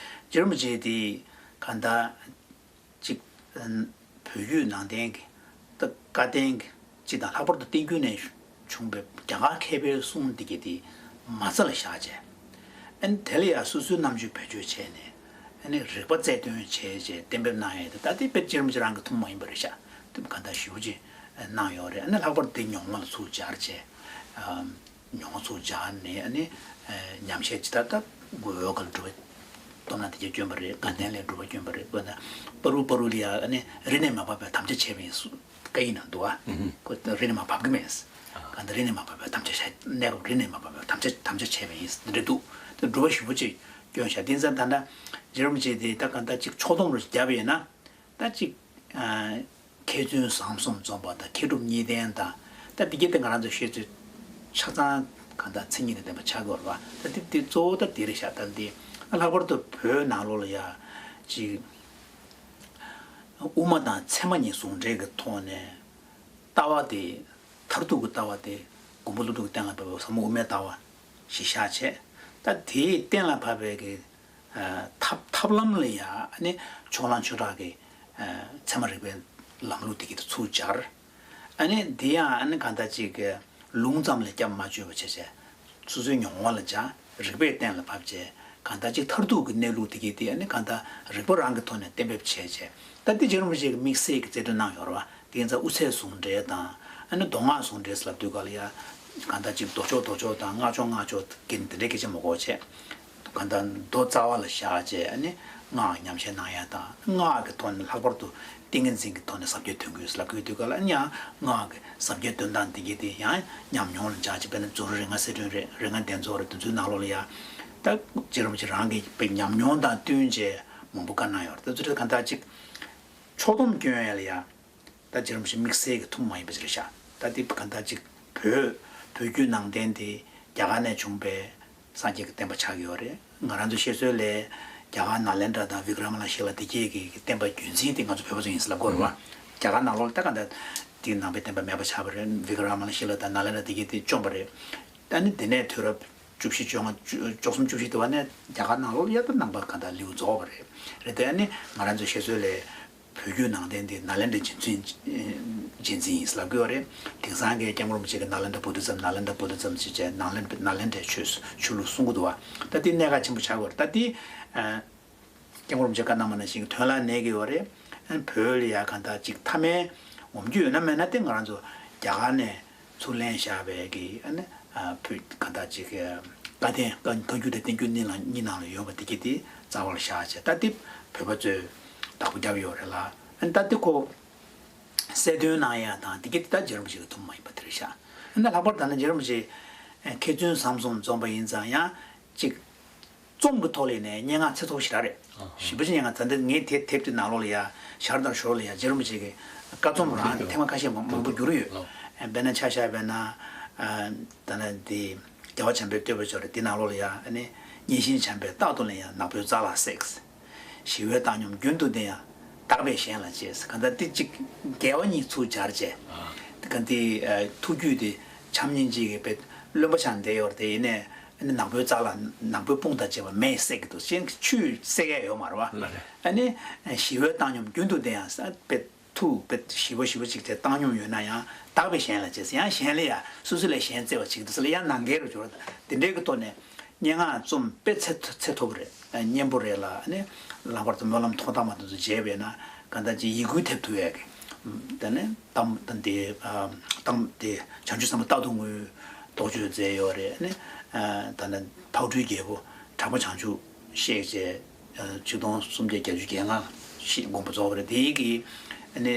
རྗེ་རིན་པོ་ཆེ་དེ་གང་ལྟར་ཅིག་བོད་བརྒྱུད་ནང་བསྟན་གྱི་ད་བཀའ་བསྟན་གྱི་སྤྱི་དང་ལྷག་པར་དུ་བསྟན་བཅོས་ནས་བྱུང་བའི་རྒྱ་གར་མཁས་པའི་གསུང་འདི་གྱད་དེ་མ་རྩ་ལ་བཞག་བྱས། ཨ་ནི་དེ་ལ་ཡང་སོ་སོའི་རྣམ་དཔྱོད་བེད་སྤྱོད་བྱས་ནས་ཨ་ནི་རིག་པ་རྩལ་འདོན་བྱས་བྱས་གཏན་འབེབས་གནང་ཡས་དེ་ད་དེ་དཔེ་རྗེ་རིན་པོ་ཆེ་རང་གིས་ཐུབ་མ་ཡིན་པ་རེད་ཤག་དེ་གང་ལྟར་ཞེ་པོ་ཅིག་གནང་ཡོད་རེད། ཨ་ནི་ལྷག་པར་དུ་དེ་མྱོང་བ་ལ་ཚུར་སྦྱར་བྱས། མྱོང་ཚུལ་སྦྱར་ནས་ཨ་ནི་ཉམས་བཞེས་ཇི་ལྟར་ད་འོལ་ཁ་ལ་སྒྲུབ་པ་སྟོབས་ན་དེ་གྱད་བསྐྱོན་པ་རེད། དགའ་ལྡན་ལ་སྒྲུབ་པ་བསྐྱོན་པ་རེད། དཔེར་ན་པ་རུ་པ་རུ་ལ་ཡ་ཨ་ནི་རི་ནས་མ་བབས་པའི་དམ་བཅའ་བྱས་པ་ཡིན་སུ་བཀའ་ཡིག་ནང་འདུག་ཨ། ཁོ་ད་རི་ནས་མ་བབས་ཀྱི་མེད། གང་ལྟར་རི་ནས་མ་བབས་པའི་དམ་བཅའ་བྱས། གནས་སྐབས་རི་ནས་མ་བབས་པའི་དམ་བཅའ་དམ་བཅའ་བྱས་པ་ཡིན་འདི་འདྲ་འདུག་དེ་སྒྲུབ་པ་ཞེ་པོ་ཅིག་བསྐྱོན་བཞག་དེ་ཙང་ད་ལྟ་རྗེ་རིན་པོ་ཆེ་དེ་ད་གང་ལྟར་ཅིག་ཕྱོགས་བསྡོམས་རུ་བརྒྱབ་པ་ཡིན་ན། ད་ཅིག་མཁས་བཙུན་ཟམ་གསུམ་འཛོམས་པ་དང་མཁས་གྲུབ་གཉིས་ལྡན་དང་། ད་འདི་གྱད་དེ་ང་རང་ཚོ་ཤེས་ཚོད་ཆ་ཚང་གང་ལྟར་མཚན་ཉིད་དང་ལྡན་པ་ཆགས་ཀྱི་ཡོད་རེད་པ། ད་འདི་འདི་གཙོ་བོ་ད་འདི་རེད་ཤག་ད་འདི་ལྷག་པར་དུ་བོད་ནང་ལོགས་ལ་ཡ་ཅིག་དབུ་མ་དང་ཚད་མ་གཉིས་ཟུང་འབྲེལ་གྱི་ཐོག་ནས་ལྟ་བ་དེ་མཐར་ཐུག་གི་ལྟ་བ་དེ་མགོན་པོ་ཀླུ་སྒྲུབ་ཀྱིས་གཏན་ལ་ཕབ་པའི་ཟབ་མོ་དབུ་མའི་ལྟ་བ་ཞེས་བཞག་བྱས། ད་དེའི་གཏན་ལ་ཕབ་པའི་གི་ཐབས་ཐབས་ལམ་ལ་ཡང་ཨ་ནི་ཕྱོགས་གླང་ཆོས་གྲགས་ཀྱི་ཚད་མ་རིག་པའི་ལམ་ལུགས་དེ་གྱད་དེ་ཚུར་སྦྱར། ཨ་ནི་དེ་ཡང་ཨ་ནི་གང་ལྟར་ཅིག་ལུང་ཙམ་ལ་སྐྱབས་མ་བཅོལ་བ་བྱས་བྱས་སོ་སོའི་མྱོང་བ་ལ་སྦྱར། རིག་པའི་གཏན་ལ་ཕབ་བྱས་གང་ལྟར་ཅིག་མཐར་ཐུག་གི་གནས་ལུགས་དེ་གྱད་དེ་ཨ་ནི་གང་ལྟར་རིག་པ་རང་གི་ཐོག་ནས་གཏན་འབེབས་བྱས་བྱས། ད་ལྟ་རྗེ་རིན་པོ་ཆེ་གིས་དམིགས་བསལ་གྱི་རྩལ་འདོན་གནང་ཡོད་རེད་པ། དེ་ཡིན་ཙང་དབུ་ཚད་ཟུང་འབྲེལ་དང་ཨ་ནི་མདོ་སྔགས་ཟུང་འབྲེལ་ལབ་དུས་ག་ལ་ཡ་གང་ལྟར་ཅིག་མདོ་ཕྱོགས་མདོ་ཕྱོགས་དང་སྔགས་ཕྱོགས་སྔགས་ཕྱོགས་གྱད་དེ་འདྲའི་སྐད་ཆ་མ་གོ་བྱས། གང་ལྟར་མདོ་རྩ་བ་ལ་བཞག་བྱས་ཨ་ནི་སྔགས་ཉམས་བཞེས་གནང་ཡ་དང་། སྔགས་ཀྱི་ཐོག་ནས་ལྷག་པར་དུ་ཏིང་ངེ་འཛིན་གྱི་ཐོག་ནས་ཟབ་རྒྱས་འདོན་དགོས་ལབ་དགོས་དུས་ག་ལ་ཨ་ནི་ཡང་སྔགས་ཀྱི་ཟབ་རྒྱས་འདོན་སྟངས་དེ་གྱད་དེ་ཡང་ཉམས་མྱོང་ལ་སྦྱར་བྱས། དཔེར་ན་ཛོ་རི་རེ་ལྔ་གསལ་སྒྲོན་རེད། རེ་ལྔ་གདན་རྫོགས་རེད། དེ་ཚོའི་ནང་ལོགས་ལ་ཡ་ད་རྗེ་རིན་པོ་ཆེ་རང་གི་དཔེ་ཉམས་མྱོང་དང་བསྟུན་བྱས་མང་པོ་བཀའ་གནང་ཡོད་རེད། དེ་ཚོ་གང་ལྟར་ཅིག་ཕྱོགས་བསྡོམས་སྐྱོན་ཡ་ལ་ཡ། ད་རྗེ་རིན་པོ་ཆེ་དམིགས་བསལ་གྱི་ཐུན་མོང་མ་ཡིན་པ་ཅིག་རེད་ཤག་ད་འདི་གང་ལྟར་ཅིག་བོད་བོད་བརྒྱུད་ནང་བསྟན་དེ་རྒྱ་གར་ནས་བྱུང་བའི་སངས་རྒྱས་ཀྱི་བསྟན་པ་ཆགས་ཀྱི་ཡོད་རེད། ང་རང་ཚོའི་བཤད་སྲོལ་ལས་རྒྱ་གར་ནཱ་ལེནྡྲ་དང་བི་ཀྲ་མ་ལ་ཤི་ལ་དེ་གྱད་ཀྱི་བསྟན་པ་རྒྱུན་འཛིན་དེ་ང་ཚོ་བོད་པ་ཚོ་ཡིན་ཟེར་ལབ་ཀྱི་ཡོད་རེད་པ། རྒྱ་གར་ནང་ལོགས་ལ་ད་གང་ལྟར་དེའི་ནང་པའི་བསྟན་པ་མེད་པ་ཆགས་པ་རེད། བི་ཀྲ་མ་ལ་ཤི་ལ་དང་ནཱ་ལེནྡྲ་དེ་གྱད་དེ་བཅོམ་པ་རེད། ད་ནི་དེ་ནས་དུས་རབས་བཅུ་བཞི་བཅོ་ལྔ་བཅུ་བཅུ་གསུམ་བཅུ་བཞི་དེ་བ་ནས་རྒྱ་གར་ནང་ལོགས་ལ་ཡ་ད་ནང་པ་གང་ལྟར་ལེའུ་རྫོགས་པ་རེད། རེད་དེ་ཨ་ནི་ང་རང་ཚོའི་བཤད་སྲོལ་ལས་བོད་བརྒྱུད་ནང་བསྟན་འདི་ནཱ་ལེནྡྲའི་རྗེས་འཛིན་རྗེས་འཛིན་ཡིན་ལབ་ཀྱི་ཡོད་རེད། དེང་སང་གི་སྐྱབས་མགོན་རིན་པོ་ཆེ་གིས་ནཱ་ལེནྡྲ་བོ་དྷི་ཛམ་ནཱ་ལེནྡྲ་བོ་དྷི་ཛམ་ཟེར་བྱས་ནཱ་ལེནྡྲ་ནཱ་ལེནྡྲའི་ཆོས་ཆོས་ལུགས་གསུང་གི་འདུག་བ། ད་འདི་གནད་འགག་ཆེན་པོ་ཆགས་ཀྱི་ཡོད་རེད། ད་འདི་སྐྱབས་མགོན་རིན་པོ་ཆེ་བཀའ་གནང་བ་ནང་བཞིན་གྱི་དོན་ལ་གནས་ཀྱི་ཡོད་རེད། ཨ་ནི་བོད་ལ་ཡ་གང་ལྟར་ཅིག་མཐའ་མའི་ངོམ་རྒྱུ་ཡོད་ན་མེད་ན་དེ་ང་རང་ཚོ་རྒྱ་གར་ནས་ཚུར་ལེན་བཞག་པའི་གི་ཨ་ནི་ཨ་བོད་གང་ལྟར་ཅིག་བཀའ་བསྟན་བཀའ་བཀའ་འགྱུར་དང་བསྟན་འགྱུར་གཉིས་ནང་གཉིས་ནང་ལ་ཡོད་པ་དེ་གྱད་དེ་རྩ་བ་ལ་བཞག་བྱས། ད་དེ་བོད་པ་ཚོས་བདག་པོ་བརྒྱབ་ཡོད་རེད་ལ། ཨ་ནི་ད་དེ་ཁོ་གསལ་སྟོན་གནང་ཡ་དང་དེ་གྱད་དེ་ད་རྗེ་རིན་པོ་ཆེ་གི་ཐུན་མོང་མ་ཡིན་པ་དེ་རེད་ཤག་ཨ་ནི་ལྷག་པར་ད་ནི་རྗེ་རིན་པོ་ཆེ་མཁས་བཙུན་ཟམ་གསུམ་འཛོམས་པ་ཡིན་ཙང་ཡང་ཅིག་རྩོམ་གྱི་ཐོག་ལ་ནས་སྙན་ངག་ཚེ་སྲོག་ཞེ་དྲག་རེད། ཨ་ཧ། ཞེ་པོ་ཅིག་སྙན་ངག་ད་ལྟ་ངའི་དེབ་དེབ་དེ་ནང་ལོགས་ལ་ཡ་ཞར་དང་ཞོར་ལ་ཡ་རྗེ་རིན་པོ་ཆེ་གི་བཀའ་རྩོམ་རང་ཐེངས་མ་ཁ་ཤས་མང་མང་པོ་བསྒྱུར་ཡོད། ཨ། དཔེར་ན་ཆ་བཞག་པ་ཡིན་ན། ཨ། ད་ནི་འདི་རྒྱལ་བ་བྱམས་པའི་བསྟོད་པ་ཅིག་ཡོད་རེད། དེ་ནང་ལོགས་ལ་ཡ་ཨ་ནི་མཉེས་གཤིན་བྱམས་པས་རྟག་ཏུ་ལེན་ཡང་ནག་པོའི་རྩ་ལ་བསྲེགས། ཞི་བའི་བཏང་སྙོམས་རྒྱུན་དུ་ལྡན་ཡང་དག་པའི་གཞན་ལ་གཅེས། གང་ལྟར་འདི་གཅིག་འགལ་བ་གཉིས་ཚུར་སྦྱར་བྱས། ཨ། གང་འདི་ཨ་ཐུགས་རྒྱུད་དེ་བྱམས་སྙིང་རྗེ་གི་དཔེ་རློན་པ་ཆགས་བསྡད་ཡོད་རེད། དེ་ཡིན་ནའི། ཨ་ནི་ནག་པོའི་རྩ་ལ་ནག་པོའི་དཔུང་དང་བཅས་པ་མེས་བསྲེག་གི་འདུག་གཞན་གྱི་ཆུས་བསྲེག་ཡ་ཡོད་མ་རེད་བ། ལགས་རེད། ཨ་ནི་ཞི་བའི་བཏང་སྙོམས་རྒྱུན་དུ་ལྡན་ཡང་ས་དཔེ་ཐུགས་དཔེ་ཞི་བ་ཞི་བ་ཅིག་དེ་བཏང་སྙོམས་ཡོད་ན་ཡང་དག་པའི་གཞན་ལ་བྱས་ཡང་གཞན་ལ་ཡ་སོ་སོ་ལས་གཞན་བརྩེ་བ་བྱེད་ཀྱི་འདུག་ཟེར་ལ་ཡང་ནང་འགལ་རུ་འགྱུར་བ་དང་དེ་འདྲའི་གི་ཐོག་ནས་ སྙན་ངག་རྩོམ་དཔེ་ཚད་ཚད་མཐོ་པོ་རེད། སྙན་པོ་རེད་ལ་ནི་ལྷག་པར་དུ་སྨོན་ལམ་ཐོག་མཐའ་མ་དེ་ཚོ་མཇལ་བས་ན་གང་ལྟར་ཅིག་ཡིད་འགུལ་ཐེབས་ཐུབ་ཡས་ཀྱི། དེ་ནས་གཏམ་དང་དེ་གཏམ་དེ་བྱང་ཆུབ་སེམས་དཔའ་རྟག་ཏུ་ངུའི་རྟོགས་བརྗོད་མཛད་ཡོད་རེད། ནི་ད་ནི་ཕག་གྲུའི་རྒྱལ་པོ་གྲགས་པ་བྱང་ཆུབ་གཤེགས་རྗེས་ཆིག་སྟོང་སུམ་བརྒྱ་བརྒྱད་ཅུ་གྱ་ལྔ་ཞིག་དགོངས་པ་རྫོགས་པ་རེད། དེའི་གི་ནི་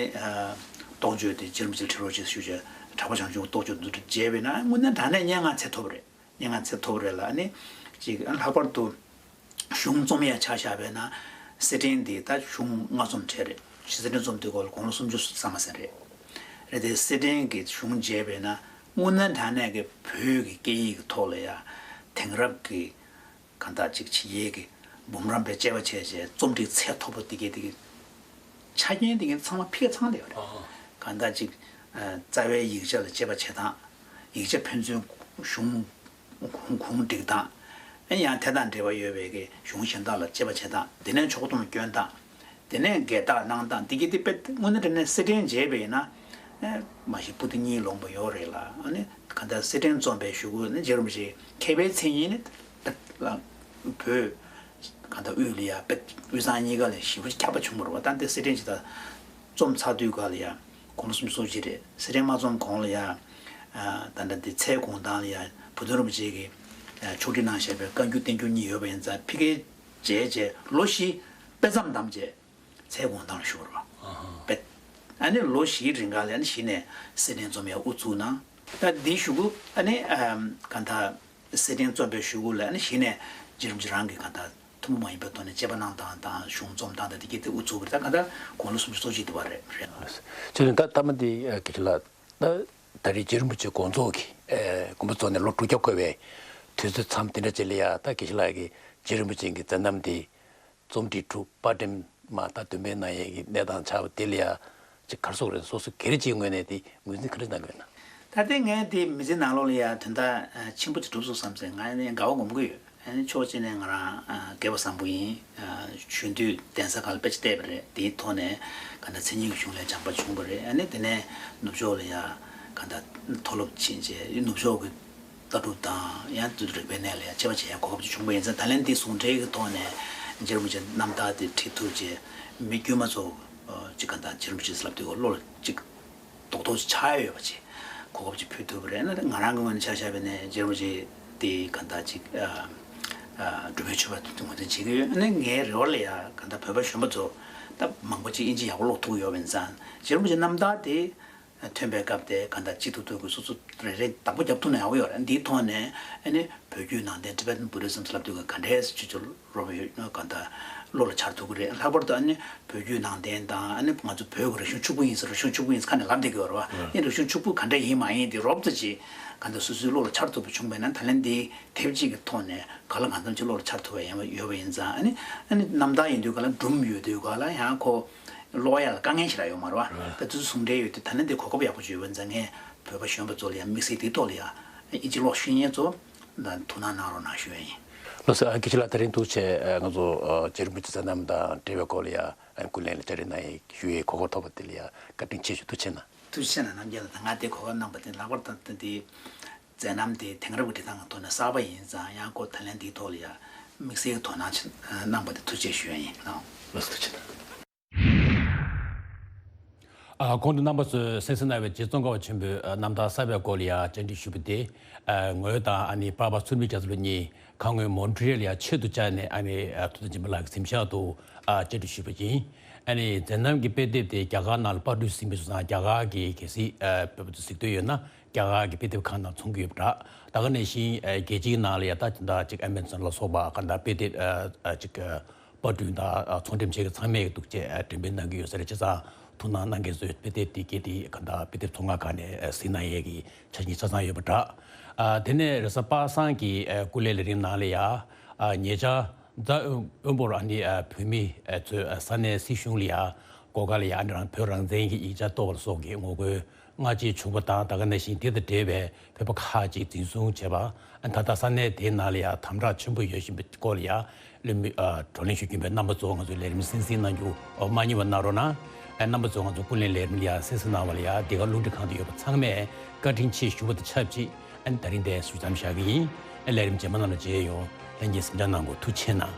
རྟོགས་བརྗོད་དེ་རྗེ་རིན་པོ་ཆེ་ཁྲི་རོ་ཅེས་ཞུ་བྱས་གྲགས་པ་བྱང་ཆུབ་རྟོགས་བརྗོད་འདི་མཇལ་བས་ན་དངོས་གནས་དྲང་གནས་སྙན་ངག་ཚད་མཐོ་པོ་རེད། སྙན་ངག་ཚད་མཐོ་པོ་རེད་ལ། ཨ་ནི་ཅིག་ལྷག་པར་དུ་གཞུང་རྩོམ་ཡ་ཆ་བཞག་པས་ན་སེར་སྦྲེང་འདི་ད་གཞུང་ལྔ་རྩོམ་གྲས་རེད། སེར་སྦྲེང་རྩོམ་དུས་སྐབས་ལ་དགུང་ལོ་སུམ་ཅུ་ཙམ་མ་ཟིན་རེད། རེད་དེ་སེར་སྦྲེང་གི་གཞུང་མཇལ་བས་ན་དངོས་གནས་དྲང་གནས་ཀྱི་བོད་ཀྱི་སྐད་ཡིག་གི་ཐོག་ལ་ཡ་དེང་རབས་ཀྱི་གང་ལྟར་ཅིག་བྱེད་ཡས་ཀྱི་འབུམ་རམས་པའི་དཔྱད་པ་བྱས་བྱས་རྩོམ་སྒྲིག་ཚད་མཐོ་པོ་འདི་གའི་འདི་གའི་ཆ་རྐྱེན་འདི་གའི་ཚང་མ་ཕ་གིར་ཚང་བསྡད་ཡོད་རེད། ཨ་ཧ། གང་ལྟར་ཅིག་ཨ་རྩ་བའི་ཡིག་ཆ་ལ་དཔྱད་པ་བྱེད་སྟངས། ཡིག་ཆ་ཕན་ཚུན་གཞུང་གུང་གུང་སྒྲིག་སྟངས། ཨེ་ཡང་དེ་དང་འབྲེལ་བ་ཡོད་པའི་གི་གཞུང་གཞན་དག་ལ་དཔྱད་པ་བྱེད་སྟངས། དེ་ནས་ཕྱོགས་བསྡོམས་སྐྱོན་སྟངས། དེ་ནས་འགལ་རྟགས་སྣང་སྟངས། འདི་གའི་འདི་དཔེ་དངོས་གནས་དྲང་གནས་སེར་སྦྲེང་མཇལ་བས་ན། ཨེ་མ་གཞི་པོ་ཏི་གཉིས་ལོངས་པ་ཡོད་རེད་ལ། ཨ་ནི་གང་ལྟར་སེར་སྦྲེང་རྩོམ་པའི་གཞུག་གུ་ནི་རྗེ་རིན་པོ་ཆེ་མཁས་པའི་མཚན་ཉིད་ནི་ད་བོད་གང་ལྟར་དབུས་ལ་ཡ་དཔེ་དབུས་གཙང་གཉིས་ཀ་ལ་ཞེ་པོ་ཁྱབ་པ་བྱུང་བ་རེད་བ། ད་འདི་སེར་སྦྲེང་ཅིག་ད་རྩོམ་ཚར་དུས་ག་ལ་ཡ་དགུང་ལོ་སུམ་ཅུ་སོ་གཅིག་རེད། སེར་སྦྲེང་མ་རྩོམ་གོང་ལ་ཡ་ད་ལྟ་འདི་ཚལ་གུང་ཐང་ལ་ཡ་བུ་སྟོན་རིན་པོ་ཆེ་གིས་ཕྱོགས་སྒྲིག་གནང་བཞག་པའི་བཀའ་འགྱུར་བསྟན་འགྱུར་གཉིས་ཡོད་པ་ཡིན་ཙང་ཕ་གིར་མཇལ་རྗེས་ལོ་བཞི་དཔེ་མཚམས་བསྡམས་རྗེས། ཚལ་གུང་ཐང་ལ་བཞུགས་པ་རེད་བ། ཨ་ཧ། དཔེ། ཨ་ནི་ལོ་བཞིའི་རིང་ག་ལ་ཨ་ནི་གཞི་ནས་སེར་སྦྲེང་རྩོམ་ཡ་དབུ་བཙུགས་གནང་། ད་འདིའི་གཞུག་གུ་ཨ་ནི་ཨམ་གང་ལྟར་སེར་སྦྲེང་རྩོམ་པའི་གཞུག་གུ་ལ་ཨ་ནི་གཞི་ནས་རྗེ་རིན་པོ་ཆེ་རང་གིས་གང་ལྟར་ཐུན་མོང་མ་ཡིན་པའི་ཐོག་ནས་དཔྱད་པ་གནང་སྟངས་དང་གཞུང་རྩོམ་སྟངས་དང་དེ་གའི་དེ་དབུ་བཙུགས་པ་རེད། ད་གང་ལྟར་དགུང་ལོ་སུམ་ཅུ་སོ་གཅིག་འདི་བ་རེད་རེད། ཅེས་ད་ལྟ་མ་འདི་དགེ་བཤེས་ལགས་ད་ད་རེས་རྗེ་རིན་པོ་ཆེ་དགོངས་རྫོགས་ཀྱི་དགོངས་པ་རྫོགས་ནས་ལོ་དྲུག་བརྒྱ་འཁོར་བའི་དུས་ཚོད་མཚམས་དེ་འདྲ་ཅིག་ལ་ཡ་ད་དགེ་བཤེས་ལགས་ཀྱིས་རྗེ་རིན་པོ་ཆེ་གི་མཛད་རྣམ་འདི། རྩོམ་སྒྲིག་གྲུབ་པར་འགྲེམས་མ་ད་འདོན་སྤེལ་གནང་ཡས་ཀྱི་གནས་སྟངས་ཆགས་པ་དེ་ལ་ཡ་ཅིག་ག་རེ་ཟེར་དགོས་རེད། སོ་སོ་སྒེར་གྱི་ངོས་ནས་དེ་ངོས་འཛིན་ག་རེ་གནང་གི་ཡོད་ན། ད་ལྟའི་ངས་དེ་མི་ཚེ་ནང་ལོགས་ལ་ཡ་དོན་དག་ཆེན་པོ་ཅིག་གྲུབ་སོང་བསམ་སེ་ང་ནི་དགའ་བ་སྒོམ་གྱི་ཡོད། ཕྱོགས་གཅིག་ནས་ང་རང་སྐལ་བ་བཟང་པོ་ཡིན། གཞོན་དུས་གདན་ས་ཁག་ལ་དཔེ་ཆ་བལྟས་པ་རེད། དེའི་ཐོག་ནས་ག་འདྲ་མཚན་ཉིད་ཀྱི་གཞུང་ལས་སྦྱངས་པ་བྱུང་བ་རེད། ཨ་ནི་དེ་ནས་ནུབ་ཕྱོགས་ལ་ཡ་ག་འདྲ་མཐོ་སློབ་ཕྱིན་རྗེས་ནུབ་ཕྱོགས་ཀྱི་ལྟ་གྲུབ་དང་ཡང་དུས་རིག་པའི་གནས་ལ་ཡང་དཔྱད་པ་བྱེད་ཡ་གོ་སྐབས་ཅིག་བྱུང་བ་ཡིན་ཙང་། ད་ལན་འདི་ཟུང་འབྲེལ་གྱི་ཐོག་ནས་རྗེ་རིན་པོ་ཆེ་རྣམ་ཐར་དེ་ཁྲིད་ཐུབ་རྗེས་མི་དཀྱུས་མ་ཚོ་ཅིག་ག་འདྲ་རྗེ་རིན་པོ་ཆེ་ཟེར་ལབ་དུས་བློ་ལ་ཅིག་རྡོག་རྡོག་ཅིག་ཆགས་ཡ་ཡོད་པ་ཅིག་གོ་སྐབས་ཅིག་ཕུལ་ཐུབ་པ་རེད། ན་ང་རང་གི་ངོས་ནས་ཆ་བཞག་པ་ཡིན་ན་རྗེ་རིན་པོ་ཆེ་དེ་ག་འདྲ་ཅིག་སྒྲུབ་པའི་མཆོད་པ་དེ་ངོས་འཛིན་བྱེད་ཀྱི་ཡོད། ཨ་ནི་ངའི་རེ་བ་ལ་ཡ་ག་འདྲ་བོད་པ་གཞོན་པ་ཚོ་ད་མང་པོ་ཅིག་དབྱིན་ཇི་ཡག་པོ་ཀློག་ཐུབ་ཀྱི་ཡོད་པ་ཡིན་ཙང་རྗེ་རིན་པོ་ཆེ་རྣམ་ཐར་དེ། ཐོན་པའི་སྐབས་དེ་གང་ལྟར་སྤྱི་ཐུབ་ཐུབ་ཀྱི་སོ་སོ་རེ་རེ་བདག་པོ་རྒྱབ་ཐུབ་ན་ཡག་པོ་ཡོད་རེད། འདིའི་ཐོག་ནས་ཨ་ནི་བོད་བརྒྱུད་ནང་བསྟན་Tibetan Buddhism ལབ་དུས་ག་འདྲས་ཅིག་ཅིག་རོབ་ཡོད་གང་ལྟར་བློ་ལ་འཆར་ཐུབ་ཀྱི་རེད། ལྷག་པར་དུ་ཨ་ནི་བོད་བརྒྱུད་ནང་བསྟན་དང་ཨ་ནི་ང་ཚོ་བོད་ཀྱི་རིག་གཞུང་ཕྱུག་པོ་ཡིན་ཟེར། རིག་གཞུང་ཕྱུག་པོ་ཡིན་ཟེར་ཁ་ནས་ལབ་བསྡད་ཀྱི་ཡོད་རེད་བ། ཨ་ནི་རིག་གཞུང་ཕྱུག་པོ་ག་འདྲས་ཡིན་མ་ཡིན་དེ་རོབ་ཙམ་ཅིག་གང་ལྟར་སོ་སོའི་བློ་ལ་འཆར་ཐུབ་པ་བྱུང་བས་ན་ད་ལན་འདི་དེབ་ཅིག་གི་ཐོག་ནས་གང་ལ་གང་འཚམ་ཅིག་བློ་ལ་འཆར་ཐུབ་པ་ཡིན་ཡོད་པ་ཡིན་ཙང་། ཨ་ནི་ཨ་ནི་རྣམ་ཐར་ཡིན་དུས་ག་ལ་སྒྲུང་ཡོད་དུས་ག་ལ་ཡང་ཁོ། ཀློག་ཡ་ལ་དཀའ་ངལ་ཞིག་རག་ཡོད་མ་རེད་བ། ད་དུས་ཚོད་ཟུང་འབྲེལ་ཡོད་དུས་ད་ནི་འདི་གོ་སྐབས་ཡག་པོ་ཅིག་ཡོད་པ་ཡིན་ཙང་ངས་བོད་པ་གཞོན་པ་ཚོ་ལ་ཡང་དམིགས་བསལ་འདིའི་ཐོག་ལ་ཡང་དབྱིན་ཇི་ཀློག་ཤེས་མཁན་ཚོ་ད་ཐུགས་སྣང་གནང་རོགས་གནང་ཞུ་ཡ་ཡིན། ལགས་སོ། ཨ་དགེ་བཤེས་ལགས་དེ་རིང་ཐུགས་རྗེ་ཆེ། ང་ཚོ་རྗེ་རིན་པོ་ཆེ་མཛད་རྣམ་དང་འབྲེལ་བའི་སྐོར་ལ་ཡང་ཀུན་གླེང་ལ་བཅར་འདྲི་གནང་ཡས་ཞུ་ཡས་གོ་སྐབས་ཐོབ་པ་དེ་ལ་ཡང་བཀའ་དྲིན་ཆེ་ཞུ། ཐུགས་རྗེ་གནང་། ཐུགས་རྗེ་གནང་། རྣམ་རྒྱལ་ལགས་དང་ང་དེ་གོ་སྐབས་གནང་པ་དེ་ལྷག་པར་དུ་འདི་མཛད་རྣམ་དེ་དེང་རབས་ཀྱི་འབྲི་སྟངས་ཀྱི་ཐོག་ནས་གསར་པ་ཡིན་ཙང་ཡང་ཁོ་ད་ལན་འདིའི་ཐོག་ལ་ཡང་དམིགས་བསལ་གྱི་དོ་སྣང་གནང་པ་དེ་ཐུགས་རྗེ་ཞུ་ཡ་ཡིན། ལགས་སོ། ཐུགས་རྗེ་གནང་། ཨ། གོང་དུ་རྣམ་པ་ཚོས་གསན་གཟིགས་གནང་བའི་རྗེ་ཙོང་ཁ་པ་ཆེན་པོའི་རྣམ་ཐར་གསར་པའི་སྐོར་ལ་ཡང་བཅར་འདྲི་ཞུས་པ་དེ། ཨ། ངོས་དང་ཨ་ནི་པར་པ་ཚུལ་མིང་རྒྱ་མཚོ་ལགས་གཉིས་ཁ་སྔོན་མོན་ཊི་རི་ཡལ་ལ་ཡང་ཆེད་དུ་བཅར་ནས་ཨ་ནི་ཐུབ་བསྟན་སྦྱིན་པ་ལགས་ཀྱི་གཟིམ་ཤག་ཏུ་ཨ་བཅར་འདྲི་ཞུས་པ་ཡིན། ཨ་ནི་མཛད་རྣམ་གྱི་དཔེ་དེབ་དེ་རྒྱ་གར་ནང་ལ་པར་སྐྲུན་ཟིན་པའི་སོང་ཙང་རྒྱ་གར་གྱི་གལ་སྲིད་ཨ་བོད་པ་ཚོ་གཟིགས་འདོད་ཡོད་ན་རྒྱ་གར་གྱི་དཔེ་དེབ་ཁང་ནང་འཚོང་གི་ཡོད་པ་འདྲ། ད་ག་ནང་བཞིན་ཨ་རྒྱལ་སྤྱིའི་ནང་ལ་ཡང་ད་ད་ཅིག་ཨ་མེ་ཛོན་ལ་སོགས་པ་ག་འདྲ་དཔེ་དེབ་ཨ་ཨ་ཅིག་ཨ། པར་སྐྲུན་དང་ཚོང་འགྲེམས་བྱེད་མཁན་ཚང་མས་འདུག་ཅེས་འགྲེམས་སྤེལ་གནང་གི་ཡོད་ས་རེད། བྱས་ཙང་ཐུགས་སྣང་གནང་མཁན་ཚོས་དཔེ་དེབ་དེ་གས་དེ་ག་འདྲ་དཔེ་དེབ་ཚོང་ཁང་ཁག་ནས་གཟིགས་གནང་ཡས་ཀྱི་འཆར་གཞི་ཆ་ཚང་ཡོད་པ་འདྲ། ཨ། དེ་ནས་རེས་གཟའ་པ་སངས་ཀྱི་ཨ་སྐུ་ལས་ལས་རིམ་ནང་ལ་ཡ། ཨ། ཉེ་ཆར་རྫ་དབོན་པོར་ཨ་ནི་ཨ་བོད་མི་ཨ་ཚོས་ཨ་ས་གནས་སྲིད་གཞུང་ལ་ཡ་སྒོ་ཁ་ལ་ཡ་ཨ་ནི་རང་བོད་རང་བཙན་གྱི་ཡིག་ཆ་གཏོར་བ་སོགས་ཀྱི་ངོ་རྒོལ་སྔ་རྗེས་བྱུང་བ་དང་ད་ག་ནང་བཞིན་དེ་དང་འབྲེལ་བའི་བོད་པ་ཁག་ཅིག་འཛིན་བཟུང་བྱས་པ། ད་ལྟ་ས་གནས་དེའི་ནང་ལ་ཡང་དམ་དྲག་ཆེན་པོ་ཡོད་བཞིན་པའི་སྐོར་ལ་ཡང་བློན་མི་ཨ་བགྲོ་གླེང་ཞུ་རྒྱུ་ཡིན་པས་རྣམ་པ་ཚོ་ང་ཚོའི་ལས་རིམ་གསན་གཟིགས་གནང་རྒྱུ་མ་བསྙེལ་བ་གནང་རོགས་གནང་། རྣམ་པ་ཚོ་ང་ཚོ་ཀུན་གླེང་ལས་རིམ་ལ་ཡང་གསན་གཟིགས་གནང་བ་ལ་ཡང་འདི་ག་རླུང་འཕྲིན་ཁང་དུ་ཡོད་པ་ཚང་མས་བཀའ་དྲིན་ཆེ་ཞུ་བ་དང་ཆབས་ཅིག་ཨ་ནི་ད་རིང་འདིར་ཞུ་མཚམས་བཞག་གི་ཡིན། ཨེ་ལས་རིམ་རྗེས་མ་ནང་ལ་མཇལ་ཡོང་། ལྷན་རྒྱས་གཟིམ་འཇག་གནང་དགོས། ཐུགས་རྗེ་ཆེ་གནང་།